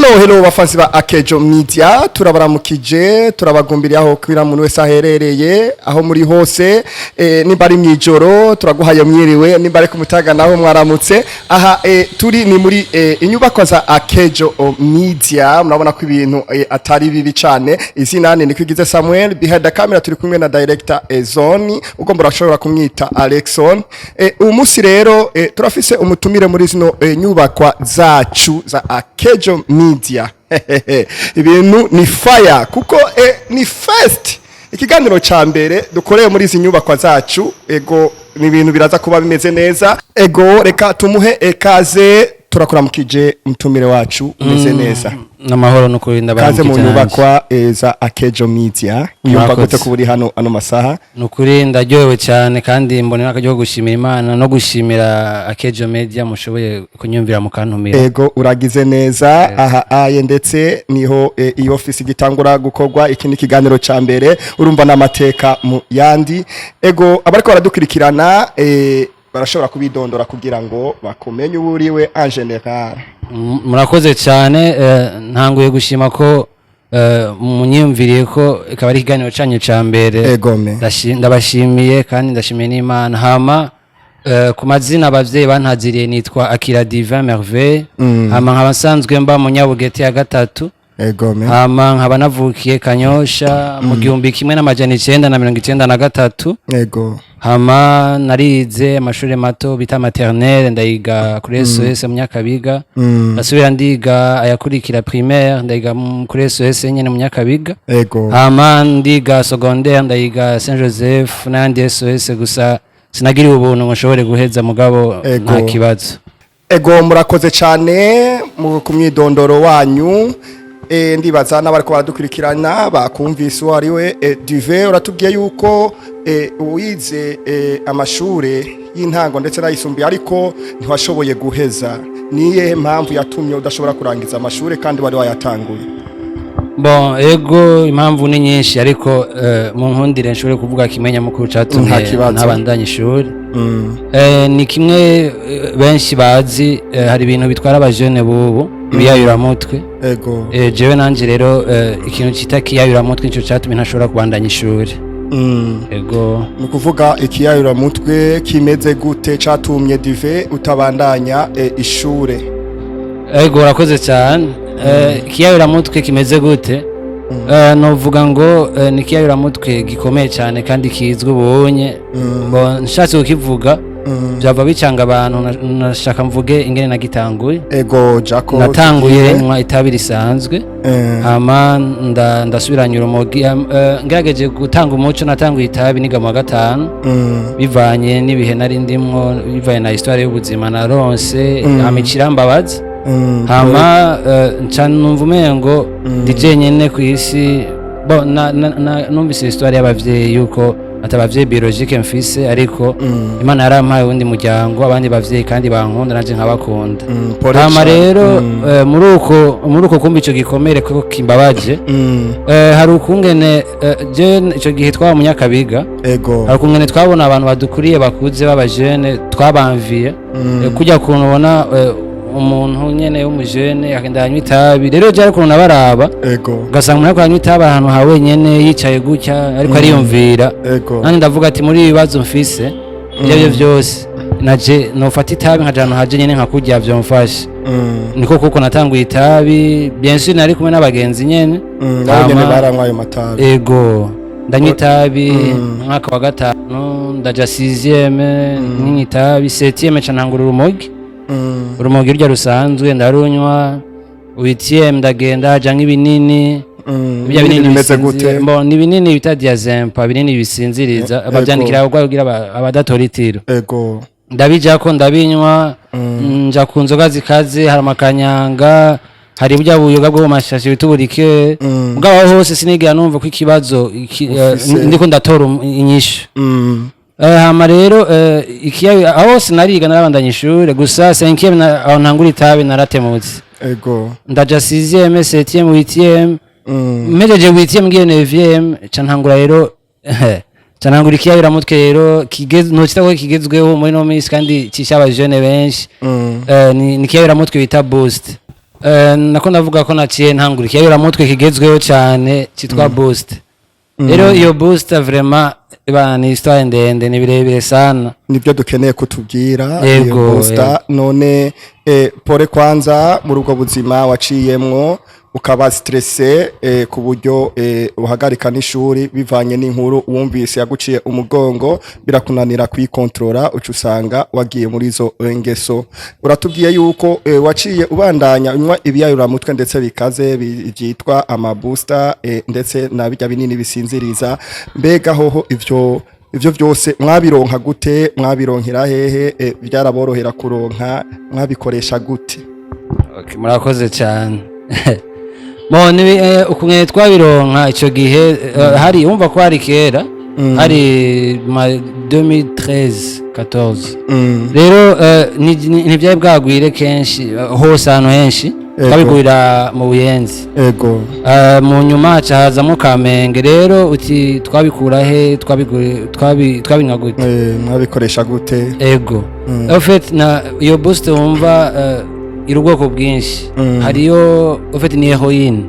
Hello, hello, bafansi ba Akejo Media, turabaramukije, turabagumbiriye aho kwira muntu wese aherereye, aho muri hose. Nimba ari mwijoro turaguhaye mwiriwe, nimba ari kumutaga naho mwaramutse. Aha turi ni muri inyubako za Akejo Media. Murabona ko ibintu atari bibi cane. Izina ni Nikwigize Samuel, behind the camera turi kumwe na director Zone, ugomba urashobora kumwita Alexon. Uyu munsi rero turafise umutumire muri zino nyubakwa zacu za Akejo Media. Ibintu ni fire kuko ni first ikiganiro ca mbere dukoreye muri izi nyubakwa zacu. Ego, ni ibintu biraza kuba bimeze neza. Ego, reka tumuhe ekaze. Turakuramukije umutumire wacu, umeze neza? N'amahoro n'ukuri. Kaze mu Ndabaramukije nanjye. nyubakwa za Akejo Media. Wiyumva Murakoze. gute kuba uri hano ano masaha? Nukuri ndaryohewe cyane kandi mbonera akaryo ko gushimira Imana no gushimira Akejo Media mushoboye kunyumvira mukantumira. Ego, uragize neza. Aha aye ndetse niho iyi office igitangura gukorwa. Iki ni ikiganiro ca mbere, urumva n'amateka mu yandi. Ego, abariko baradukurikirana barashobora kubidondora kugira ngo bakumenye uburiwe en général. Murakoze cyane. Ntanguye gushima ko munyumviriye ko ikaba ari ikiganiro cyanyu ca mbere. Egome. Ndabashimiye kandi ndashimiye n'Imana. Hama ku mazina abavyeyi bantaziriye nitwa Akira Divin Merveille. Hama nkaba nsanzwe mba mu Nyabugete ya gatatu. Hama nkaba navukiye Kanyosha mu 1993. Hama narize amashuri mato bita maternelle, ndayiga kuri SOS mu Nyakabiga. Ndasubira ndiga ayakurikira primaire, ndayiga kuri SOS nyene mu Nyakabiga. Hama ndiga secondaire, ndayiga Saint Joseph n'ayandi SOS, gusa sinagiriwe ubuntu ngo nshobore guheza, mugabo nta kibazo. Ego, murakoze cyane ku mwidondoro wanyu. Ndibaza n'abariko baradukurikirana bakumvise uwo ari we. Dive, uratubwiye yuko wize amashure y'intango ndetse n'ayisumbuye, ariko ntiwashoboye guheza. Niye mpamvu yatumye udashobora kurangiza amashure kandi wari wayatanguye? Bon, ego, impamvu ni nyinshi, ariko mu nkundire nshobore kuvuga kimwe nyamukuru catumye Nta kibazo. ntabandanya ishuri. Ni kimwe benshi bazi, hari ibintu bitwara abajene bubu, ibiyayuramutwe. Jewe nanje rero ikintu cita kiyayuramutwe nico catumye ntashobora kubandanya ishuri. Ego. Ni ukuvuga ikiyayuramutwe kimeze gute catumye Dive utabandanya ishure? Ego, urakoze cyane. Ikiyayuramutwe kimeze gute? Novuga ngo ni ikiyayuramutwe gikomeye cyane kandi kizwi ubunye. Bon, nshatse kukivuga byava bicanga abantu. Nashaka mvuge ingene nagitanguye. Ego, Jaco. Natanguye nywa itabi risanzwe. Hama ndasubiranya urumogi. Ngerageje gutanga umuco, natanguye itabi niga mu wa gatanu, bivanye n'ibihe nari ndimwo, bivanye na histoire y'ubuzima naronse. Hama ikirambabaza. Hama nca numva umengo ndi jenyene ku isi. Bon, numvise histoire y'abavyeyi yuko ati abavyeyi biologique mfise, ariko Imana yarampaye uwundi muryango, abandi bavyeyi kandi bankunda nanje nkabakunda. Pole Hama cane. rero muri uko kumva ico gikomere ko kimbabaje, hari ukungene je ico gihe twaba mu Nyakabiga, hari ukungene twabona abantu badukuriye bakuze b'abajene twabamviye. Kujya kuntu ubona umuntu nyene w'umujene akagenda anywa itabi, rero je ukuntu nabaraba, ugasanga umuntu ariko aranywa itabi ahantu ha wenyene, yicaye gutya ariko ariyumvira. Nanjye ndavuga ati muri ibi bibazo mfise, ibyo aribyo byose, naje nofata itabi nkaja ahantu haje nyene nkakurya vyomfasha. Niko kuko natanguye itabi. Bien sûr nari kumwe n'abagenzi nyene. Nabo nyene Hama- baranywa ayo matabi? Ego, ndanywa itabi mu mwaka wa gatanu, ndaja sixième nywa itabi, septième ca ntangura urumogi. Urumogi rurya rusanzwe ndarunywa. Huitième ndagenda haja nk'ibinini. Birya binini bimeze gute? Bon, ni ibinini bita diazepam, ibinini bisinziriza. Bavyandikira abarwayi kugira abadatora itiro. Ndabijako, ndabinywa, nja ku nzoga zikaze, hari amakanyanga, hari burya buyoga bwo mu mashashi bita uburike. Mugabo aho hose sinigera numva ko ikibazo Ufise. ndiko ndatora inyishu. Hama rero aho hose nariga, narabandanya ishure, gusa cinquième aho ntangura itabi naratemutse. Ndaja sixième, septième, huitième. Mpejeje huitième ngiye neuvième, ca ntangura rero, ca ntangura ikiyayuramutwe rero nocita ko kigezweho muri no minsi kandi cisha abajene benshi. Ni ikiyayuramutwe bita boost. Nako ndavuga ko naciye ntangura ikiyayuramutwe kigezweho cyane cyitwa boost. Rero iyo boost, vraiment, bana, ni histoire ndende, ni birebire sana. Nibyo dukeneye kutubwira. Yego. Iyo booster none, pole kwanza muri ubwo buzima waciyemwo, ukaba stressé ku buryo uhagarika n'ishuri bivanye n'inkuru wumvise yaguciye umugongo, birakunanira kuyikontorora, uca usanga wagiye muri izo ngeso. Uratubwiye yuko waciye ubandanya unywa ibiyayuramutwe ndetse bikaze byitwa amabooster, ndetse na bijya binini bisinziriza. Mbega hoho ivyo byose mwabironka gute? Mwabironkera hehe? Byaraborohera kuronka? Mwabikoresha gute? Okay, murakoze cyane. Bon, ukuntu twabironka icyo gihe, hari, wumva ko hari kera, hari ma 2013 14. Rero ntibyari bwagwire kenshi, hose, ahantu henshi. Twabigurira mu Buyenzi. Mu nyuma haca hazamo Kamenge. Rero uti twabikura he? Twabinywa gute? Mwabikoresha gute? Ego. En fait, na iyo boost wumva, iri ubwoko bwinshi. Hariyo, en fait, ni héroïne.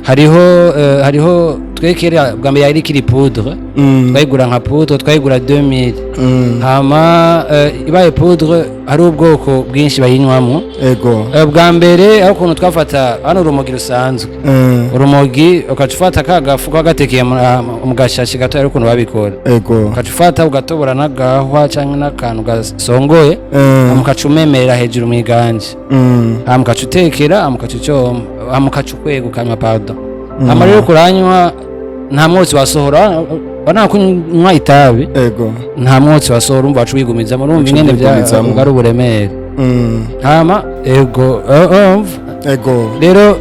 Hariho hariho twekera bwa mbere yari ikiri poudre. Twayigura nka poudre, twayigura 2000. Hama ibaye poudre, hari ubwoko bwinshi bayinywamo. Bwa mbere aho ukuntu twafata hano urumogi rusanzwe, urumogi ukaca ufata ka gafu kagatekeye mu gashashi gato, hari ukuntu babikora. Ukaca ufata ugatobora n'agahwa cyangwa n'akantu gasongoye, hama ukaca umemerera hejuru mu iganje, hama ukaca utekera, hama ukaca ucoma, hama ukaca ukwega ukanywa, pardon. Hama rero kuranywa nta mwotsi wasohora, urabona kunywa itabi, nta mwotsi wasohora, urumva waca wigumizamo, urumva ingene bya wigumizamo. ubwo ari uburemere. Hama ego, urumva? Rero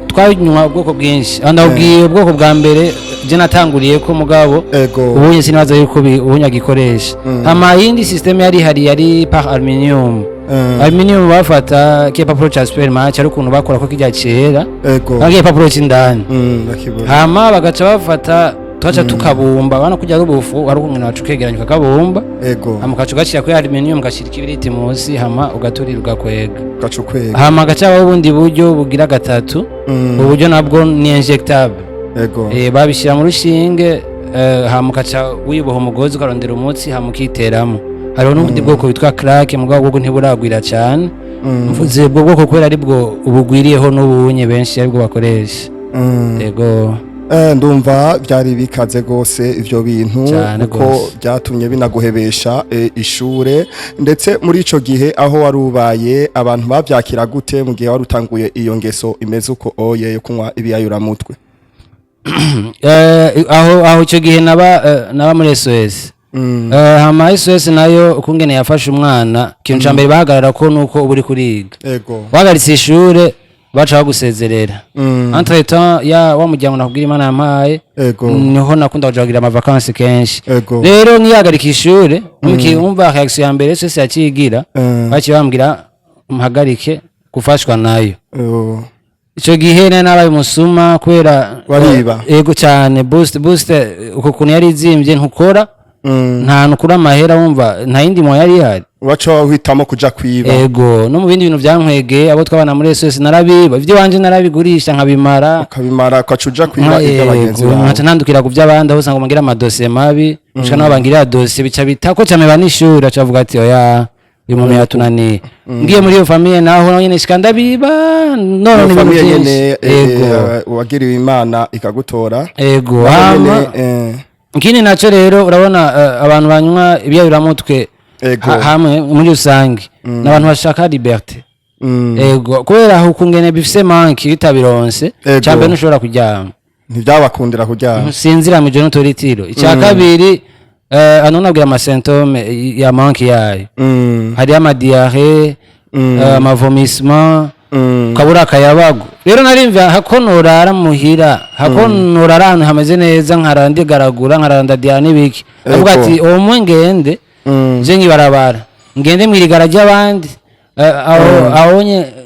twanywa ubwoko bwinshi. Aho ndabwiye ubwoko bwa mbere je natanguriye ko, mugabo ubunye sinibaza yuko ubunye agikoresha. Hama iyindi système yari ihari yari par aluminium. Aluminium, bafata kipapuro ca supermarché, ari ukuntu bakora ko kijya cera, kandi igipapuro c'indani. Ndakibona. Hama bagaca bafata, tugaca tukabumba bana kujya ari ubufu, ari ukuntu waca ukegeranya ukakabumba. Hama ugaca ugashira kuri aluminium, ugashira ikibiriti munsi, hama ugaturira, ugakwega. Ugaca ukwega. Hama hagaca habaho ubundi buryo bugira gatatu. Ubu buryo nabwo ni injectable. Babishyira mu rushinge, hama ugaca wiboha umugozi, ukarondera umutsi, hama ukiteramo. Hariho n'ubundi bwoko witwa crack, mugabo bwo ntiburagwira cyane. Mvuze ubwo bwoko kubera aribwo ubugwiriyeho n'ubunye benshi aribwo bakoresha. Ego. Ndumva byari bikaze gose ivyo bintu, Cyane kuko gose. byatumye binaguhebesha ishure. Ndetse muri ico gihe aho wari ubaye, abantu bavyakira gute mu gihe wari utanguye iyo ngeso imeze uko oye yo kunywa ibiyayuramutwe? Aho icyo gihe naba muri SOS. Hama SOS nayo ukungene yafashe umwana, ikintu ca mbere bahagarara ko nuko uba uri kuriga. Wahagaritse ishure, baca bagusezerera. Entre temps ya wa muryango nakubwira Imana yampaye, niho nakunda kuja kugira amavacances kenshi. Rero nkihagarika ishure, umva réaction ya mbere SOS yacigira, baciye bambwira mpagarike gufashwa nayo. Ico gihe nari nabaye umusuma kubera Wariba? Ego cyane. Boost uko kuntu yari izimvye, ntukora, nta hantu ukura amahera, wumva nta yindi moya yari ihari. Waca uhitamo kuja kwiba. Ego, no mu bindi bintu vyankwegeye, abo twabana muri SOS narabiba, ivyo wanje narabigurisha nkabimara. Ukabimara, ukaca uja kwiba ibyo bagenzi bawe. Nkaca ntandukira ku by'abandi, aho usanga bangira amadosiye mabi, gushika n'aho bangirira dosiye, bica bita ko cameba n'ishuri, aca avuga ati: "Oya, uyu muntu yatunaniye." Ngiye muri iyo famille naho nyene shika ndabiba none Iyo ibintu famille byinshi. nyene, Ego. wagiriwe Imana ikagutora. Ego. Naho nyene, Hama ikindi naco rero, urabona, abantu banywa ibiyayuramutwe hamwe muri rusange ni abantu bashaka liberté. Ego, kubera aho ukungene bifise manque, bitabironse, cyambere ntushobora kuryama. Ntibyabakundira kuryama. Ntusinzira mw'ijoro, ntutora itiro. Icya kabiri, ano nabwira amasymptômes ya manque yayo, hariyo amadiarrhée, amavomissement, ukabura akayabagu. Rero narimva hako norara muhira, hako norara ahantu hameze neza, nkarara ndigaragura, nkarara ndadiara n'ibiki, avuga ati uwo ngende je nkibarabara, ngende mwirigara ry'abandi. Aho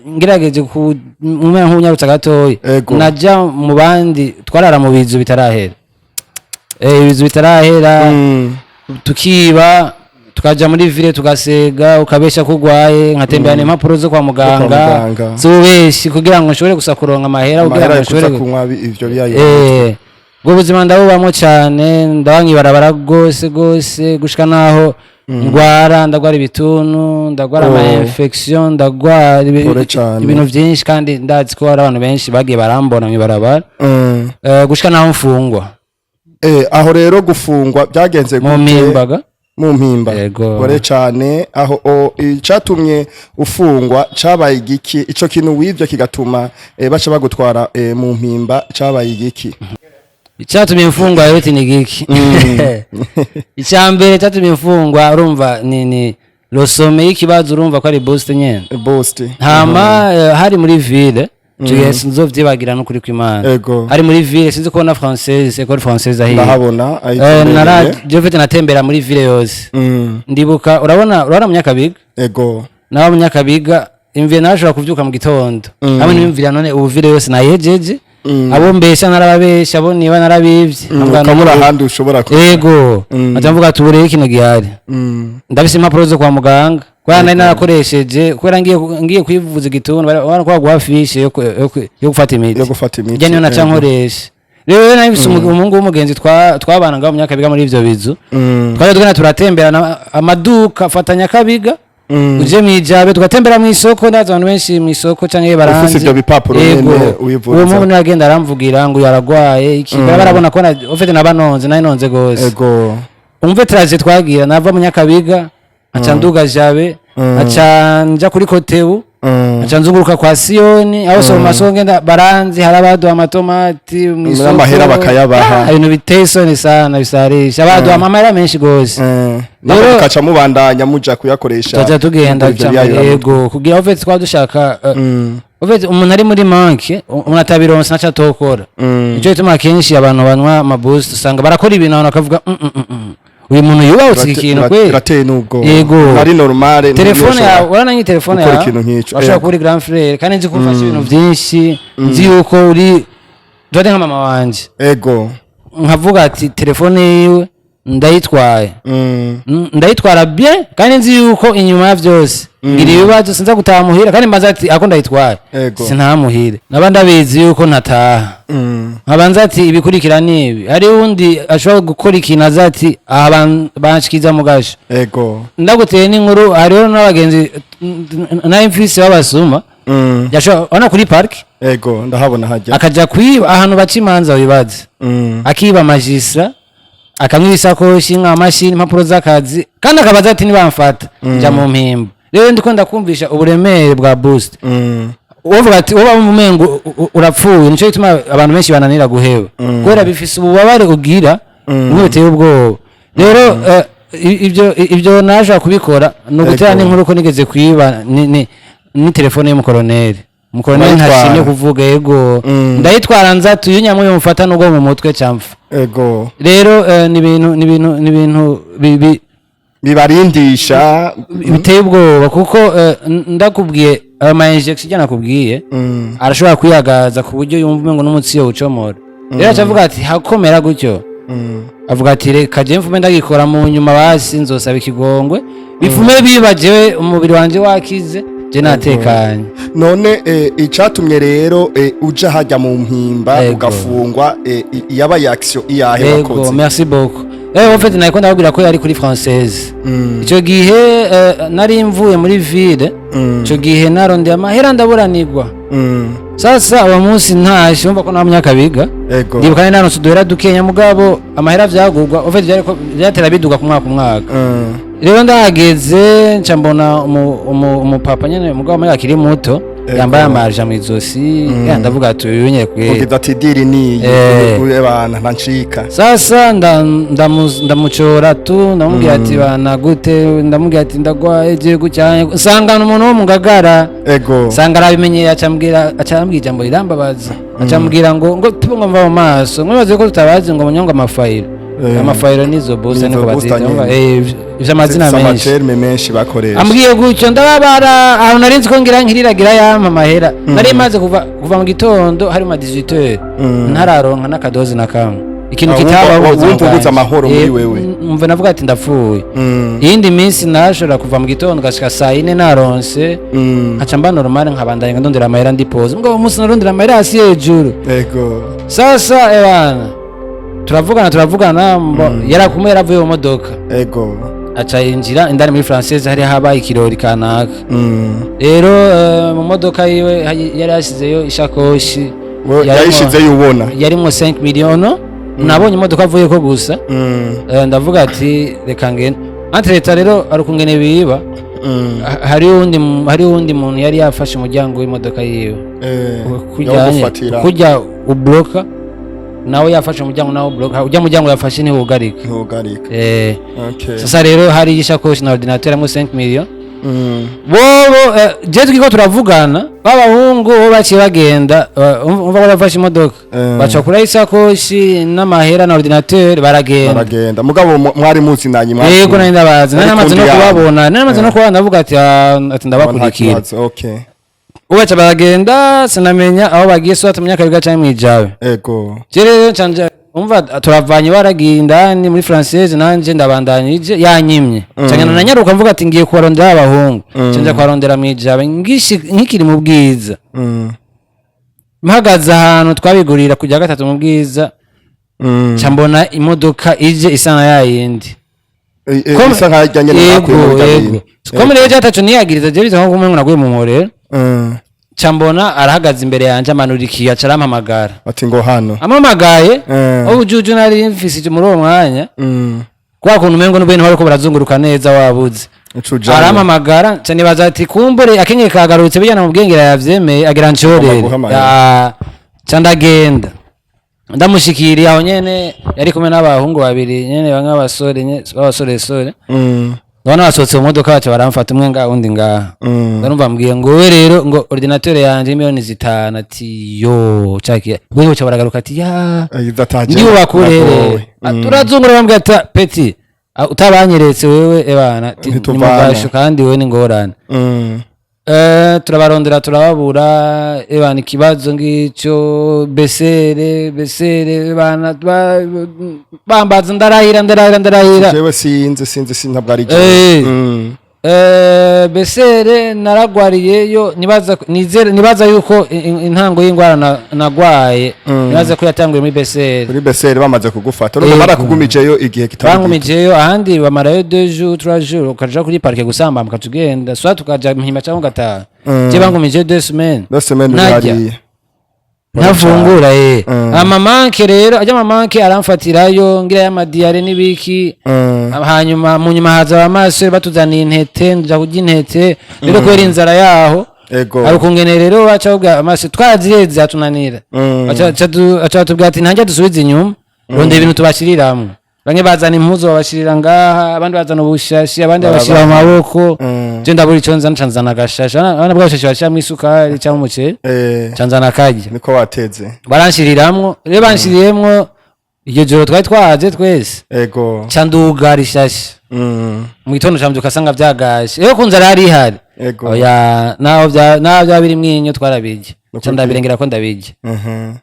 ngerageje ku umera nk'unyarutsa gatoya, naja mu bandi, twarara mu bizu bitarahera, ibizu bitarahera, tukiba. Tukaja muri ville, tugasega, ukabesha ko ugwaye, nkatemberana impapuro zo kwa muganga muganga. z'ububeshi kugira ngo nshobore gusa kuronka amahera kugira Amahera ngo yo kuza nshobore kunywa ivyo biyayo. Ubwo buzima ndabubamo cyane, ndaba nkibarabara gose gose, gushika naho ndwara, ndagwara ibituntu, ndagwara ama infection, ndagwara Pole cane. ibintu byinshi, kandi ndazi ko hari abantu benshi bagiye barambona mw'ibarabara. Gushika naho mfungwa. Aho rero gufungwa byagenze Mu gute? Mpimbaga. Mu Mpimba. Yego. Pole cane. Aho icatumye ufungwa cabaye igiki? Ico kintu wivye kigatuma baca bagutwara mu Mpimba cabaye igiki? Icyatumye mfungwa rero ni giki? Icya mbere cyatumye mfungwa, urumva, ni résumé y'ikibazo, urumva ko ari boost nyene. Boost. Hama hari muri ville. Icyo gihe sinzovyibagira n'ukuri kw'Imana. Hari muri ville, sinzi kubona française, école française ahiye. Ndahabona. Nara ayitumbereye. je mfite natembera muri ville yose. Ndibuka, urabona Munyakabiga? Ego. Nawe Munyakabiga imviye, narashobora kuvyuka mu gitondo hamwe n'imvira. None ubu ville yose nayejeje, abo mbesha narababesha, abo niba narabivye. Nkavuga Ukabura none ahandi ushobora Ego. Nkaca mvuga ati ubu rero ikintu gihari, ndafise impapuro zo kwa muganga, kubera nari narakoresheje, kubera ngiye kwivuza igituntu, bara ko baguha fiche yo gufata imiti. Yo gufata imiti. Ijya niyo naca nkoresha. Rero nari mfise umuhungu w'umugenzi twabana ngaho mu Nyakabiga muri ivyo bizu. Twari tugenda turatemberana amaduka, fata Nyakabiga, uje mwijabe, tugatembera mw'isoko. Ndazi abantu benshi mw'isoko canke baranzi. Ufise ivyo bipapuro Yego. nyene wivuriza. Uwo muhungu niwe agenda aramvugira ngo yaragwaye iki, barabona ko ufite nabanonze, nari nonze gose. Umve trajet twagira: nava mu Nyakabiga, nkaca nduga Jabe, nkaca nja kuri Kotebu, nkaca nzunguruka kwa Siyoni, aho so mu masoko ngenda baranzi, hari abaduha amatomati mw'isoko. N'amahera bakayabaha. Ah, ibintu biteye isoni sana, bisarisha, baduha amahera menshi gose. Nako Rero mukaca mubandanya muja kuyakoresha. Tuza tugenda. Muri ivyo biyayura. Yego, kugira ufite twaba dushaka ufite umuntu ari muri manque, umuntu atabironse ntaco atokora. Nico gituma kenshi abantu banywa amaboost usanga barakora ibintu, abantu bakavuga: Uyu muntu yubahutse iki kintu kweli." Birateye n'ubwo. Yego. Ari normale. Telefone yawe, urabona nk'iyi telefone gukora yawe, ikintu nk'ico, washobora yego. kuba uri grand frère, kandi nzi ko ufashe ibintu byinshi, nzi yuko uri dufate nka mama wanje, nkavuga ati telefone yiwe ndayitwaye. Ndayitwara bien, kandi nzi yuko inyuma ya byose ngira ibibazo, sinza gutaha muhira, kandi mbanza ati ako ndayitwaye, sintaha muhira, naba ndabizi yuko ntataha. Nkabanza ati ibikurikira nibi. Hari uwundi ashobora gukora ikintu aza ati aha banshikiza mu gasho. Ndaguteye n'inkuru, hariho n'abagenzi nari mfise b'abasuma. Yashobora ubona kuri park, Ego, ndahabona hajya. akaja kwiba ahantu baca imanza, wibaze, akiba amajisra, akamwiba isakoshi, nk'amashini, impapuro z'akazi, kandi akabaza ati nibamfata nja mu Mpimba. Rero ndiko ndakumvisha uburemere bwa boost. Uvuga ati uba umengo urapfuye. Nico gituma abantu benshi bananira guheba, kubera bifise ububabare ugira bumwe biteye ubwoba. Rero ibyo naje kubikora ni ugutera n'inkuru ko nigeze kwiba ni telefone y'umukoroneri, umukoroneri Urayitwara. ntashimye kuvuga. Yego. Ndayitwara, nza tuyo nyamwe mufata nubwo mu mutwe cyamfa. Rero ni ibintu Bibarindisha. biteye ubwoba, kuko ndakubwiye ayo ma injection ijya nakubwiye, arashobora kwiyagaza ku buryo yumva umengo n'umutsi yo ucomora. Rero acavuga ati hakomera gutyo, avuga ati reka je mfume ndagikora, mu nyuma basi nzosaba ikigongwe, bifume biba jewe umubiri wanje wakize, je natekanye. None icatumye rero uja hajya mu Mpimba, ugafungwa, yabaye action iyahe wakoze? Merci beaucoup. En fait nariko ndababwira ko yari kuri française. Ico gihe nari mvuye muri ville. Ico gihe narondeye amahera ndaburanirwa. Sasa uwo munsi ntashe, wumva ko nta Munyakabiga. Ndibuka nari naronse uduhera dukenya, mugabo amahera vyagurwa en fait vyariko vyatera biduga ku mwaka ku mwaka. Rero ndahageze, nca mbona umupapa nyene, mugabo muri akiri muto, yambaye amaja mw'izosi. Ya, ndavuga ati uyu nyene kweri. Ugize ati deal niyi, bana ntancika. Sasa ndamucora tu, ndamubwira ati bana gute, ndamubwira ati ndagwaye je gutya, nsanga umuntu wo mu Ngagara. Nsanga arabimenyeye, acambwira ijambo rirambabaza, acambwira ngo tu ngo mva mu maso, mwibaze ko tutabazi ngo munyonga amafayiro. Amafayiro nizo booster. Nizo niko booster bazita. nyene. Ivyo amazina Zifise menshi. amaterme menshi bakoresha. Ambwiye gutyo ndababara. Ahantu nari nzi ko ngira nkiriragira yampa amahera, nari maze kuva mu gitondo, hari ma 18h, ntararonka n'akadozi na kamwe. Ikintu Ah, kitabaho mu buzima wumva ubuze bwanje. amahoro muri wewe. Umva, navuga ati ndapfuye. Iyindi minsi narashobora kuva mu gitondo ngashika saa 4 naronse, nkaca mba normal, nkabandanya ndondera amahera, ndipoza. Mugabo umunsi narondera amahera hasi hejuru. Sasa ebana, turavugana, turavugana, yarakumwe, yaravuye mu modoka, aca yinjira indani muri Française, hari habaye ikirori kanaka. Rero mu modoka yiwe yari yashizeyo ishakoshi. Yayishizeyo ubona? Yarimwo 5 millions. Nabonye imodoka avuyeko gusa. Ndavuga ati reka ngende. Entre-temps rero ari ukungene biba. Hari uwundi muntu yari yafashe umuryango w'imodoka yiwe. Yawugufatira. Kurya ubloka, nawe yafashe umuryango, nawe ubloka ujya muryango yafashe ntiwugarika. Ntugarika. Sasa rero hari ishakoshi na ordinateur hamwe 5 millions. Bobo je turiko turavugana, b'abahungu bo baciye bagenda, umva ko bafashe imodoka, baca kuraho isakoshi n'amahera na ordinateur, baragenda. Baragenda, mugabo mwari muzinanye? Yego, nari ndabazi, nari Muri namaze no kundi yabo. kubabona, nari namaze no kubabona. Ndavuga ati ah, ati Nta ndabakurikira. kibazo, okay. Ubaca baragenda, sinamenya aho bagiye, soit mu Nyakabiga canke mw'ijabe. Je rero canje umva turavanye, baragiye indani muri Française, nanje ndabandanyije, yanyimye canke nanyaruka, mvuga ati ngiye kubarondera abahungu. Canje kubarondera mw'ijabe, nkikiri mu Bwiza, mpagaze ahantu twabigurira kujya gatatu mu Bwiza, nca mbona imodoka ije isa na yayindi. Isa nkaho ijyanye na Yego. mwakuye muri Yego. bya bintu. Comme rero cyatacu niyagiriza je bisa nko kumwe naguye mu mporero, nca mbona arahagaze imbere yanje, amanura ikiyo, aca arampamagara. Ati ngo hano. Ampamagaye, ubujuju nari mfise muri uwo mwanya, kwa kuntu umengo n'ubwene bariko barazunguruka neza wabuze. Ucujayo. Arampamagara, nca nibaza ati kumbure akenyeye kagarutse, bijyana mu bwenge yavyemeye, agira nshorere. Agomba guhamagara. Ya, nca ndagenda, ndamushikiriye aho nyene, yari kumwe n'abahungu babiri nyene, bamwe b'abasore b'abasoresore. Ndabona basohotse mu modoka, baca baramfata, umwe ngaha, undi ngaha. Ndarumva mbwiye ngo we rero ngo ordinateur yanje 5 miliyoni, ati yo cakiya wewe, uca baragaruka ati ya Idataje. ndibubakurere. Nagowe. Turazungura, bambwira ati petit, utabanyeretse wewe ebana ati, ni Ntituvana. mugasho kandi wewe ni ngorane. Turabarondera turababura. Ebana, ikibazo ngicyo, besere besere ebana, bambaza, ndarahira, ndarahira, ndarahira. Jewe sinzi, sinzi, sintabwo ari jewe. Besere naragwariyeyo, nibaza nizere, nibaza yuko intango y'ingwara nagwaye, nibaza ko yatanguye muri besere. Kuri besere bamaze kugufata, urumva barakugumijeyo igihe kitari gito. Bangumijeyo, ahandi bamarayo 2 jours, 3 jours, ukaja kuri parquet gusamba, mukaca ugenda, soit tukaja Mpimba cyangwa ugataha. Je bangumijeyo 2 semaines. 2 semaines uri Ntarya. hariya. Ntafungura. Amamanke rero ajya, amamanke aramfatirayo, ngira y'amadiyare n'ibiki. Hanyuma mu nyuma haza abamasore batuzaniye intete, nja kurya intete rero kubera inzara yaho. Hari ukungene rero baca babwira amaso twazireze atunanira. Baca batubwira ati ntanjya dusubize inyuma, rondera ibintu tubashiriramwo. Bamwe bazana impuzu babashirira ngaha, abandi bazana ubushashi, abandi babashira mu maboko. Je ndabura ico nzana, nca nzana agashashi. Abana bwa bushashi bashiramwo isukari cyangwa umuceri. Nca nzana akarya. Niko wateze. Baranshiriramwo rero, banshiriyemwo iryo joro twari twahaze twese. Nca ndugara ishashi. Mu gitondo ca mbyuka asanga vyagashe rero, ku nzara yari ihari. Oya, naho byaba birimwo inyo twarabirya. Nca ndabirengera ko ndabirya.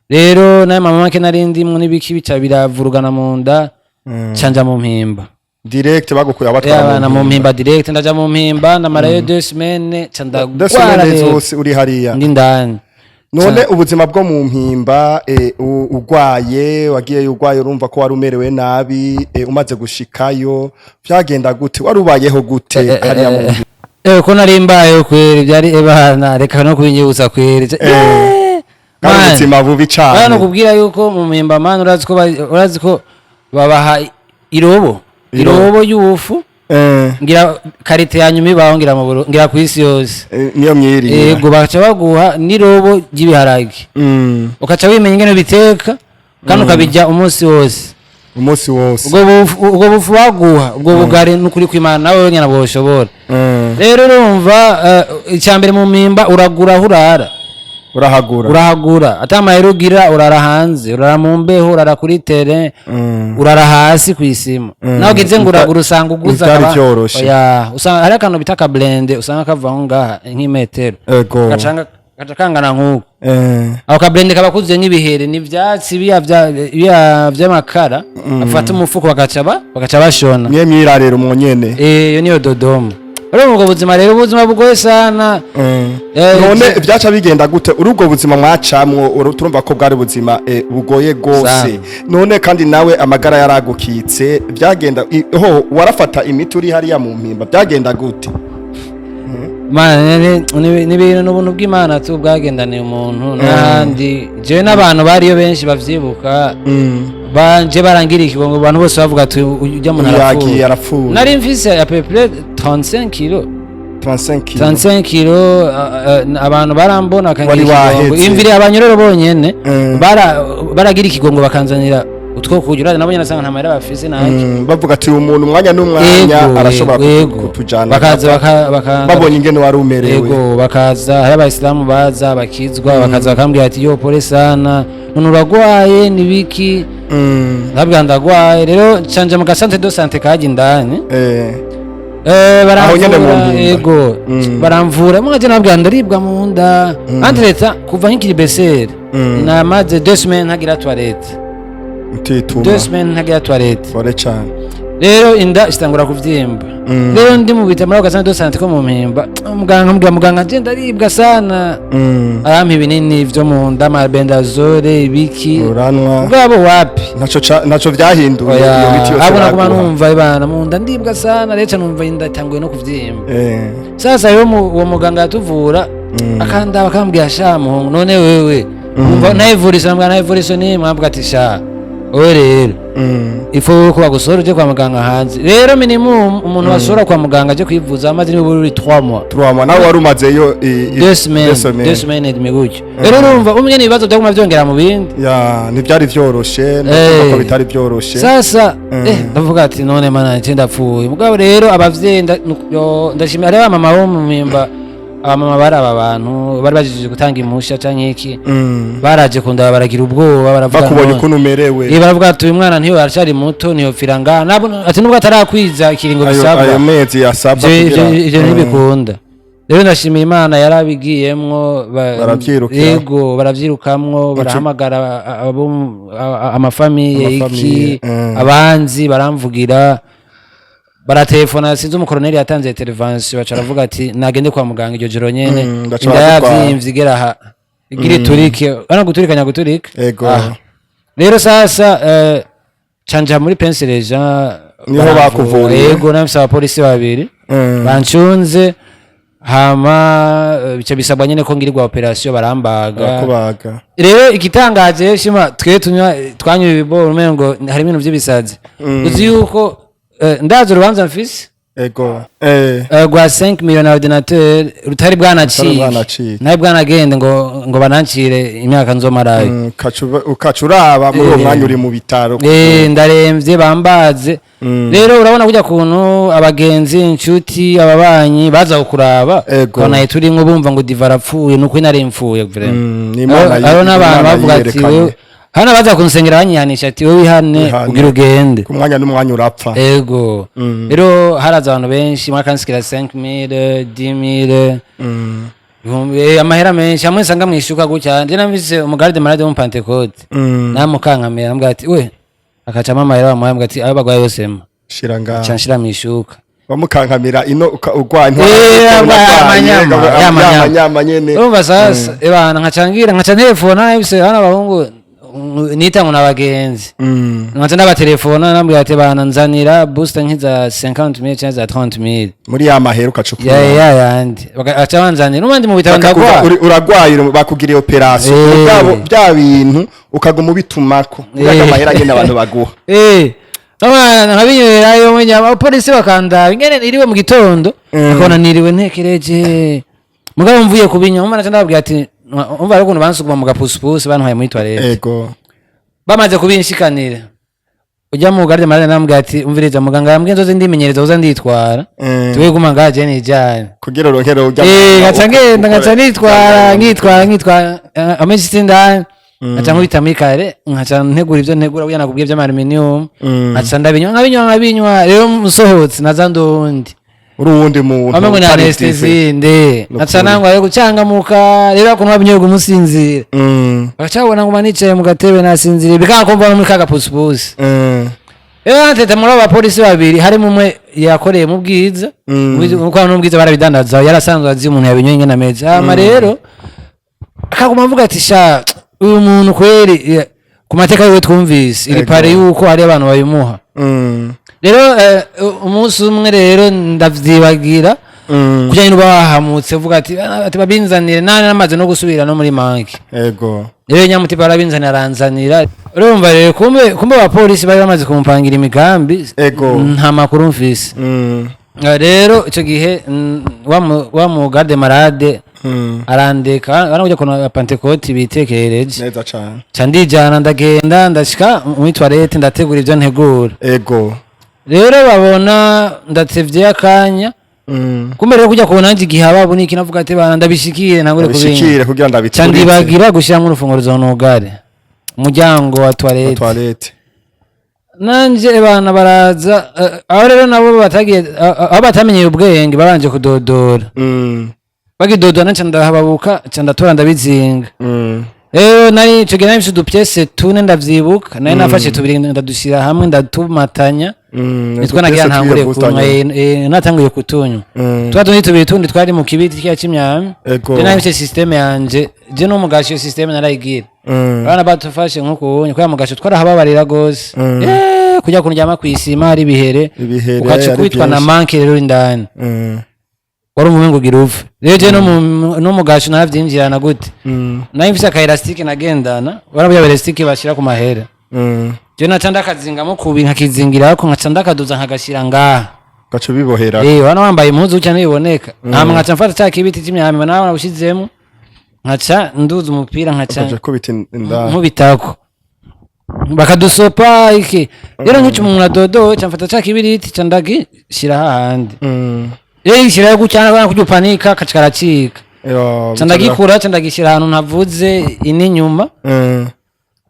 Rero nayo mama make nari ndimwo n'ibiki, bica biravurugana mu nda. Nca nja mu Mpimba. Direct bagukuye abatwara? Abana mu Mpimba direct, ndaja mu Mpimba, ndamarayo 2 semaines, nca Deux ndagwara semaines rero. zose uri hariya? Ndi ndani. None ubuzima bwo mu Mpimba, ugwaye, wagiyeyo ugwaye, urumva ko wari umerewe nabi, umaze gushikayo vyagenda gute? Wari ubayeho gute hariya mu Mpimba? Ko nari mbayeho kweri, byari ebana, reka no kubinyibutsa kweri. Bwari Man. ubuzima bubi Bana cane. Kubwira yuko mu Mpimba, man, urazi ko babaha irobo. Irobo. Irobo y'ubufu. Ngira qualité ya nyuma ibaho, ngira mu ngira ku isi yose. Niyo mwirira? Yego, bakaca baguha n'irobo ry'ibiharage. Ukaca wimenya ingene ubiteka kandi ukabirya umunsi wose. Umunsi wose. Ubwo bufu baguha, ubwo bugari, n'ukuri kw'Imana nawe wenyine bwoshobora. Rero urumva, icya mbere mu Mpimba uragura aho urara. Urahagura. Urahagura, ata mahera ugira urara hanze, urara mu mbeho, urara kuri terrain, urara hasi ku isima. Nawe ugize ngo uragura, usanga uguza. Ntivyari vyoroshe. Oya, usanga hari akantu bita akablende, usanga kava aho ngaha nk'imetero. Gacanga Gaca kangana nk'uko. Ako kablende kaba kuzuye nk'ibihere n'ivyatsi biya vy'amakara, bafata umufuko bagaca bashona. Mwe mwirarira mu nyene. Eh, iyo niyo Dodoma. Rero ubwo buzima, rero ubuzima bugoye sana. None vyaca bigenda gute uri ubwo buzima mwacamwo? Turumva ko bwari ubuzima bugoye gose. Sana. None kandi nawe amagara yaragukitse, vyagenda ho warafata imiti uri hariya mu Mpimba, byagenda gute? Mana, ni ibintu n'ubuntu bw'Imana tu bwagendaniye umuntu n'ahandi. Jewe n'abantu bariyo benshi bavyibuka, banje barangira ikigongo. Abantu bose bavuga ati ujya muntu yagiye arapfuye. Arapfuye. Nari mfise à peu près 35 kilo. 35 kilo. 35 kilo. Abantu barambona bakangira Wari ikigongo. waheze. Imvire abanyororo bonyene baragira ikigongo, bakanzanira utwo kurya. Urazi nabo nyene asanga nta mahera bafise naki. Bavuga ati umuntu umwanya n'umwanya arashobora kutujana. Bakaza babonye ingene wari umerewe. Yego, bakaza. Hari abayisilamu baza bakizwa, bakaza bakambwira ati: "Yo, pole sana, none uragwaye nibiki?" Ndabwira ndagwaye. Rero canje mu gacentre de santé kaje indani. Aho nyene mu baramvura. Mpimba. Yego. Baramvura mwaje, nabwira ndaribwa mu nda. Entre-temps kuva nkikiri besere, namaze 2 semaines ntagira toilette. Utituma. 2 semaines ntagira toilette. Pole cane. Rero inda itangura kuvyimba. Rero ndi mu bitaro muri ako gacentre de santé ko mu Mpimba, muganga ambwira, muganga nje ndaribwa sana. Arampa ibinini vyo mu nda, amabendazole, ibiki. Uranwa. Bwabo wapi. Ntaco vyahinduye Oya, iyo miti yose abo naguma baguha. numva ibana mu nda ndibwa sana, rero numva inda itanguye no kuvyimba. Sasa rero uwo muganga yatuvura akandaba, akambwira: "Sha muhungu, none wewe umva nta évolution?" Ambwira nta évolution nimwe. Ambwira ati: "Sha wewe rero, ifu ko bagusohora uje kwa muganga hanze." Rero minimum umuntu basohora kwa muganga aje kwivuza amaze nibura uri 3 mois. 3 mois, nawe wari umazeyo 2 semaines. 2 semaines. 2 semaines et demie gutyo. Rero urumva umwe n'ibibazo byaguma byongera mu bindi. Ya, ntibyari vyoroshe, ndavuga ko bitari vyoroshe. Sasa ndavuga ati none mana nce ndapfuye. Mugabo rero abavyeyi ndashimira hariho abamama bo mu Mpimba, abamama bari aba bantu bari bajejwe gutanga impusha canke iki. Baraje kundaba, baragira ubwoba, baravuga bakubonye ukuntu umerewe. Baravuga ati uyu mwana ntiyo aracyari muto, ntiyopfira ngaha. Ati nubwo atarakwiza ikiringo ayo bisabwa, mezi yasabwa ivyo kugira ivyo ntibikunda. Rero ndashimira Imana yarabigiyemwo Baravyirukira. Yego, baravyirukamwo, barahamagara abo amafamiye Amafamiye, iki, abanzi baramvugira, baratelefona. Sinzi umukoroneri yatanze intervention, baca baravuga ati nagende kwa muganga iryo joro nyene. Baca Inda baragutwara. yavyiimvye igera aha, igira iturike, bana guturika nyaguturika. Ego. Aha. Rero sasa canja muri Prince Régent. Niho baramvura. bakuvuriye? Yego, nafise abapolisi babiri bancunze. Hama bica bisabwa nyene ko ngirirwa opération, barambaga. Barakubaga. Rero igitangaje shima, twe tunywa, twanywa ibiboro umengo hari ibintu vy'ibisazi. Uzi yuko ndazi urubanza mfise ego rwa 5 million ordinateur rutari bwanacike. Bwanacike. Ntari bwanagende ngo banancire imyaka nzomarayo. Ukaca uraba muri uwo mwanya uri mu bitaro. Ndaremvye, bambaze. Rero urabona kujya kuntu abagenzi, inshuti, ababanyi baza kukuraba, ukabona turimwo bumva ngo Diva arapfuye. Nuko nari mfuye vraiment. Ni Imana Hariho n'abantu Imana bavuga ati yiyerekanye. wewe, hano baza kunsengera banyihanisha ati wewe wihane Wihane. ugira ugende. Ku mwanya n'umwanya urapfa. Ego. Rero haraza abantu benshi mwakansikira 5000, 10000, ibihumbi, amahera menshi hamwe nsanga mwishuka gutya. Nje namvise umugarde malade wo mu Pentecôte, namukankamira, ambwira ati we, akacamo amahera bamuhaye, ambwira ati ayo bagwaye yose mpa. Shira ngaha. Nca nshira mwishuka. Bamukankamira ino urwaye. Amanyama, ya manyama. Amanyama nyene. Urumva sasa ebana nkaca ngira nkaca ntelefona ibise hano abahungu nita ngo n'abagenzi, nkaca ndabatelefona, nambwira ati bana nzanira booster nk'iza 50,000 cyangwa za 30,000. Muri ya mahera ukacukura. Ya yandi bakaca banzanira n'ubundi mu bitaro Bakakuva- ndagwara. Uragwaye, bakugiriye opération. Mugabo bya bintu ukaguma ubitumako uraga amahera nyene abantu baguha. Abana nkabinywerayo munyama, abapolisi bakandaba ingene niriwe mu gitondo, akabona niriwe ntekereje. Mugabo mvuye kubinywa umwana, ndababwira ati umva rero ukuntu bansuguma mu gapusupusi bantwaye muri toilette. Bamaze kubinshikanira, ujya mu garde malade namubwira ati umviriza, muganga yambwiye nzoze ndimenyereza uza nditwara, tuwe guma ngaha je nijane. Kugira uronkere ujya Ngaca ngenda, ngaca nitwara, nkitwara, nkitwara amezi indani, nkaca nkubita muri kare, nkaca ntegura ibyo ntegura kugira nakubwiye by'ama aluminium, nkaca ndabinywa, nkabinywa, nkabinywa. Rero musohotse naza ndundi. Uri uwundi muntu. Wamengo ni utari. anesthésie nde. Nukuri. Aca nangwa yo gucangamuka rero, ukuntu wabinyoye umusinzira, bagacabona nguma nicaye mu gatebe nasinziriye, bikanga kumva no muri ka gapusipusi. Rero natete muri abo bapolisi babiri harimo umwe yakoreye mu Bwiza. Kuko n'ubwiza barabidandaza, yarasanzwe azi umuntu yabinyoye ingene ameze. Hama rero akaguma avuga ati: "Sha, uyu muntu kweri, ku mateka yiwe twumvise iri pare yuko hari abantu babimuha." Rero umunsi umwe rero ndavyibagira, kugira ngo wahamutse uvuga ati babinzanire, nane namaze no gusubira no muri manki. Rero nyamutipa arabinzanira, aranzanira. Urumva rero, kumbe abapolisi bari bamaze kumupangira imigambi. Nta makuru mfise. Rero icyo gihe wa mu garde malade arandeka bana kujya kuna Pantekoti bitekerereje. Neza cane. Ca ndijana, ndagenda, ndashika muri toilette, ndategura ibyo ntegura. Rero babona ndatevye akanya. Kumbe rero kujya kubona nanje igihe ababo niki, navuga ati: "Bana, ndabishikire, ntangure kubinywa." Bishikire kugira Ca ndabituritse. ndibagira gushiramwo urufunguruzo nugare umuryango wa toilette. Toilette. Nanje bana baraza, aho rero nabo batagiye, aho batamenyeye ubwenge, babanje kudodora. Bagidodora nca ndahababuka, nca ndatora, ndabizinga. Rero nari ico gihe nari mfise udupièces tune, ndavyibuka, nari nafashe tubiri ndadushira hamwe, ndatumatanya. Nitwo nagira ntangure kunywa, natanguye kutunywa. Twa tundi tubiri tundi twari mu kibiti kiya c'imyami. Je nari mfise système yanje, je no mugasho iyo système narayigira. Abana batufashe nkuko ubonye kubera mugasho twarahababarira gose. Kujya kuryama kw'isima hari ibihere. Ibihere. Ukaca ari ukubitwa na byinshi. manke rero indani. Wari umumengo ugira upfe. Rero je no mu gasho naravyinjirana gute? Nari mfise aka élastique nagendana, warabuye élastique bashira ku mahera. Je naca ndakazingamo kubi, nkakizingirako, nkaca ndakaduza, nkagashira ngaha. Ugaca ubibohera. Wana wambaye impuzu gutya ntibiboneka. Hama nkaca mfata ca kibiti c'imyambi nawe nawushizemo, nkaca nduza umupira, nkaca ukaja kubita indani. Nkubitako bakadusopa iki. Rero nk'icyo umuntu adodowe, ca mfata ca kibiriti, ca ndagishira hahandi. Rero gishyirayo gutya, nabona kurya upanika, kaca karacika. Yo, Ca ndagikura, ca ndagishyira ahantu ntavuze ini inyuma.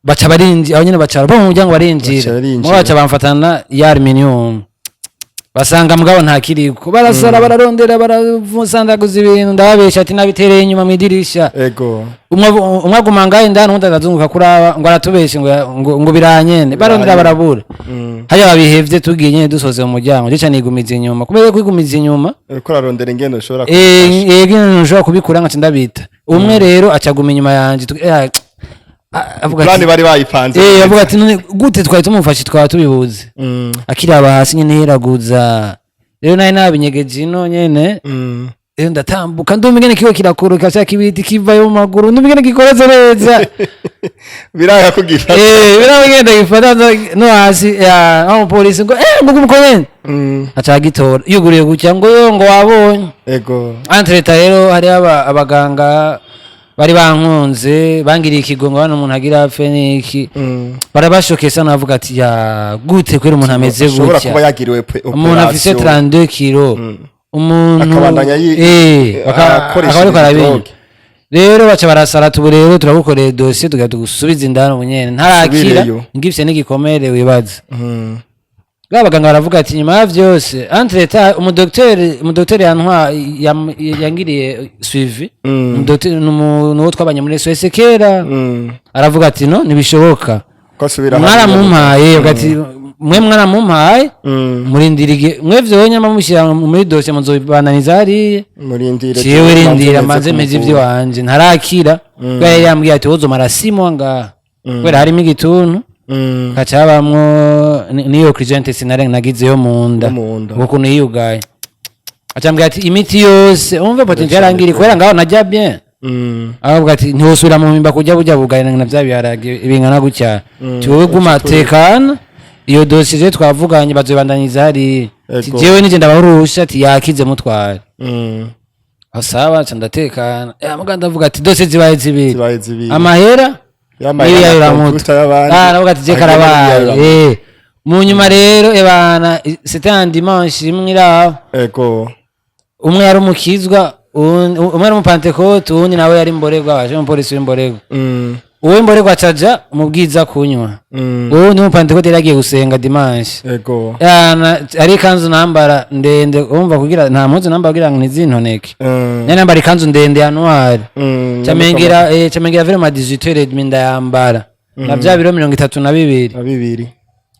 Baca barinjira aho nyene, baca bo mu muryango barinjira. Baca barinjira. Mugabo baca bamfatana ya aluminium, basanga mugabo ntakiriko, barasara, bararondera, baramusandaguza ibintu. Ndababesha ati nabitereye inyuma mw'idirisha. Umwe aguma ngaho indani, uwundi akazunguka kuraba ngo aratubeshe, ngo biranyene. Barondera, barabura. Hariya babihevye, tugiye nyene dusoze mu muryango, je ca nigumiza inyuma. Kubera kwigumiza inyuma, Uriko urarondera ingendo ushobora Ingene ntushobora kubikura, nkaca ndabita umwe rero acaguma inyuma yanje. Avuga Plan ati bari bayipanze. Avuga ati: "None gute twari tumufashe twaba tubibuze?" Akiraba hasi nyene yeraguza. Rero nari nabinyegeje ino nyene. Rero ndatambuka, ndumva ingene kiwe kirakoroka, ca kibiti kivayo mu maguru, ndumva ingene gikoreze neza. Biranga kugifata. Biranga ingene ndagifata no hasi ya aho umupolisi ngo gumuko nyene. Aca agitora, yuguriye gutya ngo yo, ngo wabonye. Entre-temps rero hariho abaganga bari bankunze, bangiriye ikigongo, hano umuntu agira apfe niki. Barabashokesa, navuga ati: "Ya gute kwera umuntu ameze Ashobora kuba gutya?" yagiriwe Umuntu afise operation. 32 kilo, umuntu Akabandanya akoresha akaba ariko arabinywa. drogue. Rero baca barasara, tubu rero turagukoreye dosiye, tugira tugusubize indani ubunyene ntarakira. Subireyo. Ngifise n'igikomere wibaza. Ba baganga baravuga ati nyuma ya vyose, entre-temps umudokiteri yantwa yangiriye suivi, umudokiteri nuwo twabanye muri SOS kera, aravuga ati: "No, ntibishoboka." Ko asubira Mwaramumpaye, avuga ati: "Mwe mwaramumpaye, murindira igihe mwe vyonye mushyira muri dosiye, muzobananiza hariya." Murindire. Jewe rindira manze manze meze kumuvura. ivy'iwanje ntarakira, kubera yari yambwiye ati: "Wozomara 6 mois ngaha," kubera harimo igituntu, haca habamwo n'iyo occlusion intestinale nagize yo mu nda. Yo mu nda. Ukuntu yiyugaye, aca ambwira ati imiti yose umve potentiel yarangiri, kubera ngaho najya bien. Aravuga ati: "Ntiwosubira mu mpimba kurya burya bugari na bya biharage bingana gutya." Ti wowe guma tekana, iyo dosiye je twavuganye bazobandanyiriza hariya. Ti jewe nije ndabahurusha, ati yakize, mutware. Aho sawa, nca ndatekana. Muga ndavuga ati dosiye zibaye zibiri. Zibaye zibiri. Amahera Y'amahera niyo na yayuramuta. computer y'abandi. Ah, navuga ati je Agenda karabaye. n'iyayuramuta. Mu nyuma rero ebana, c'était un dimanche imwe iraho. Umwe yari umukizwa, umwe yari umupantekote, uwundi nawe yari imborerwa, baje umupolisi w'imborerwa. Uwe mborerwa acaja mu bwiza kunywa. Uwo ni umupantekote, yari yagiye gusenga dimanche. Yana, ari ikanzu nambara ndende, urumva, kugira nta mpuzu nambara kugira ngo ntizintoneke. Nari nambara ikanzu ndende ya noir. Camengera vraiment 18h30, ndayambara na vya biro 32. Na bibiri.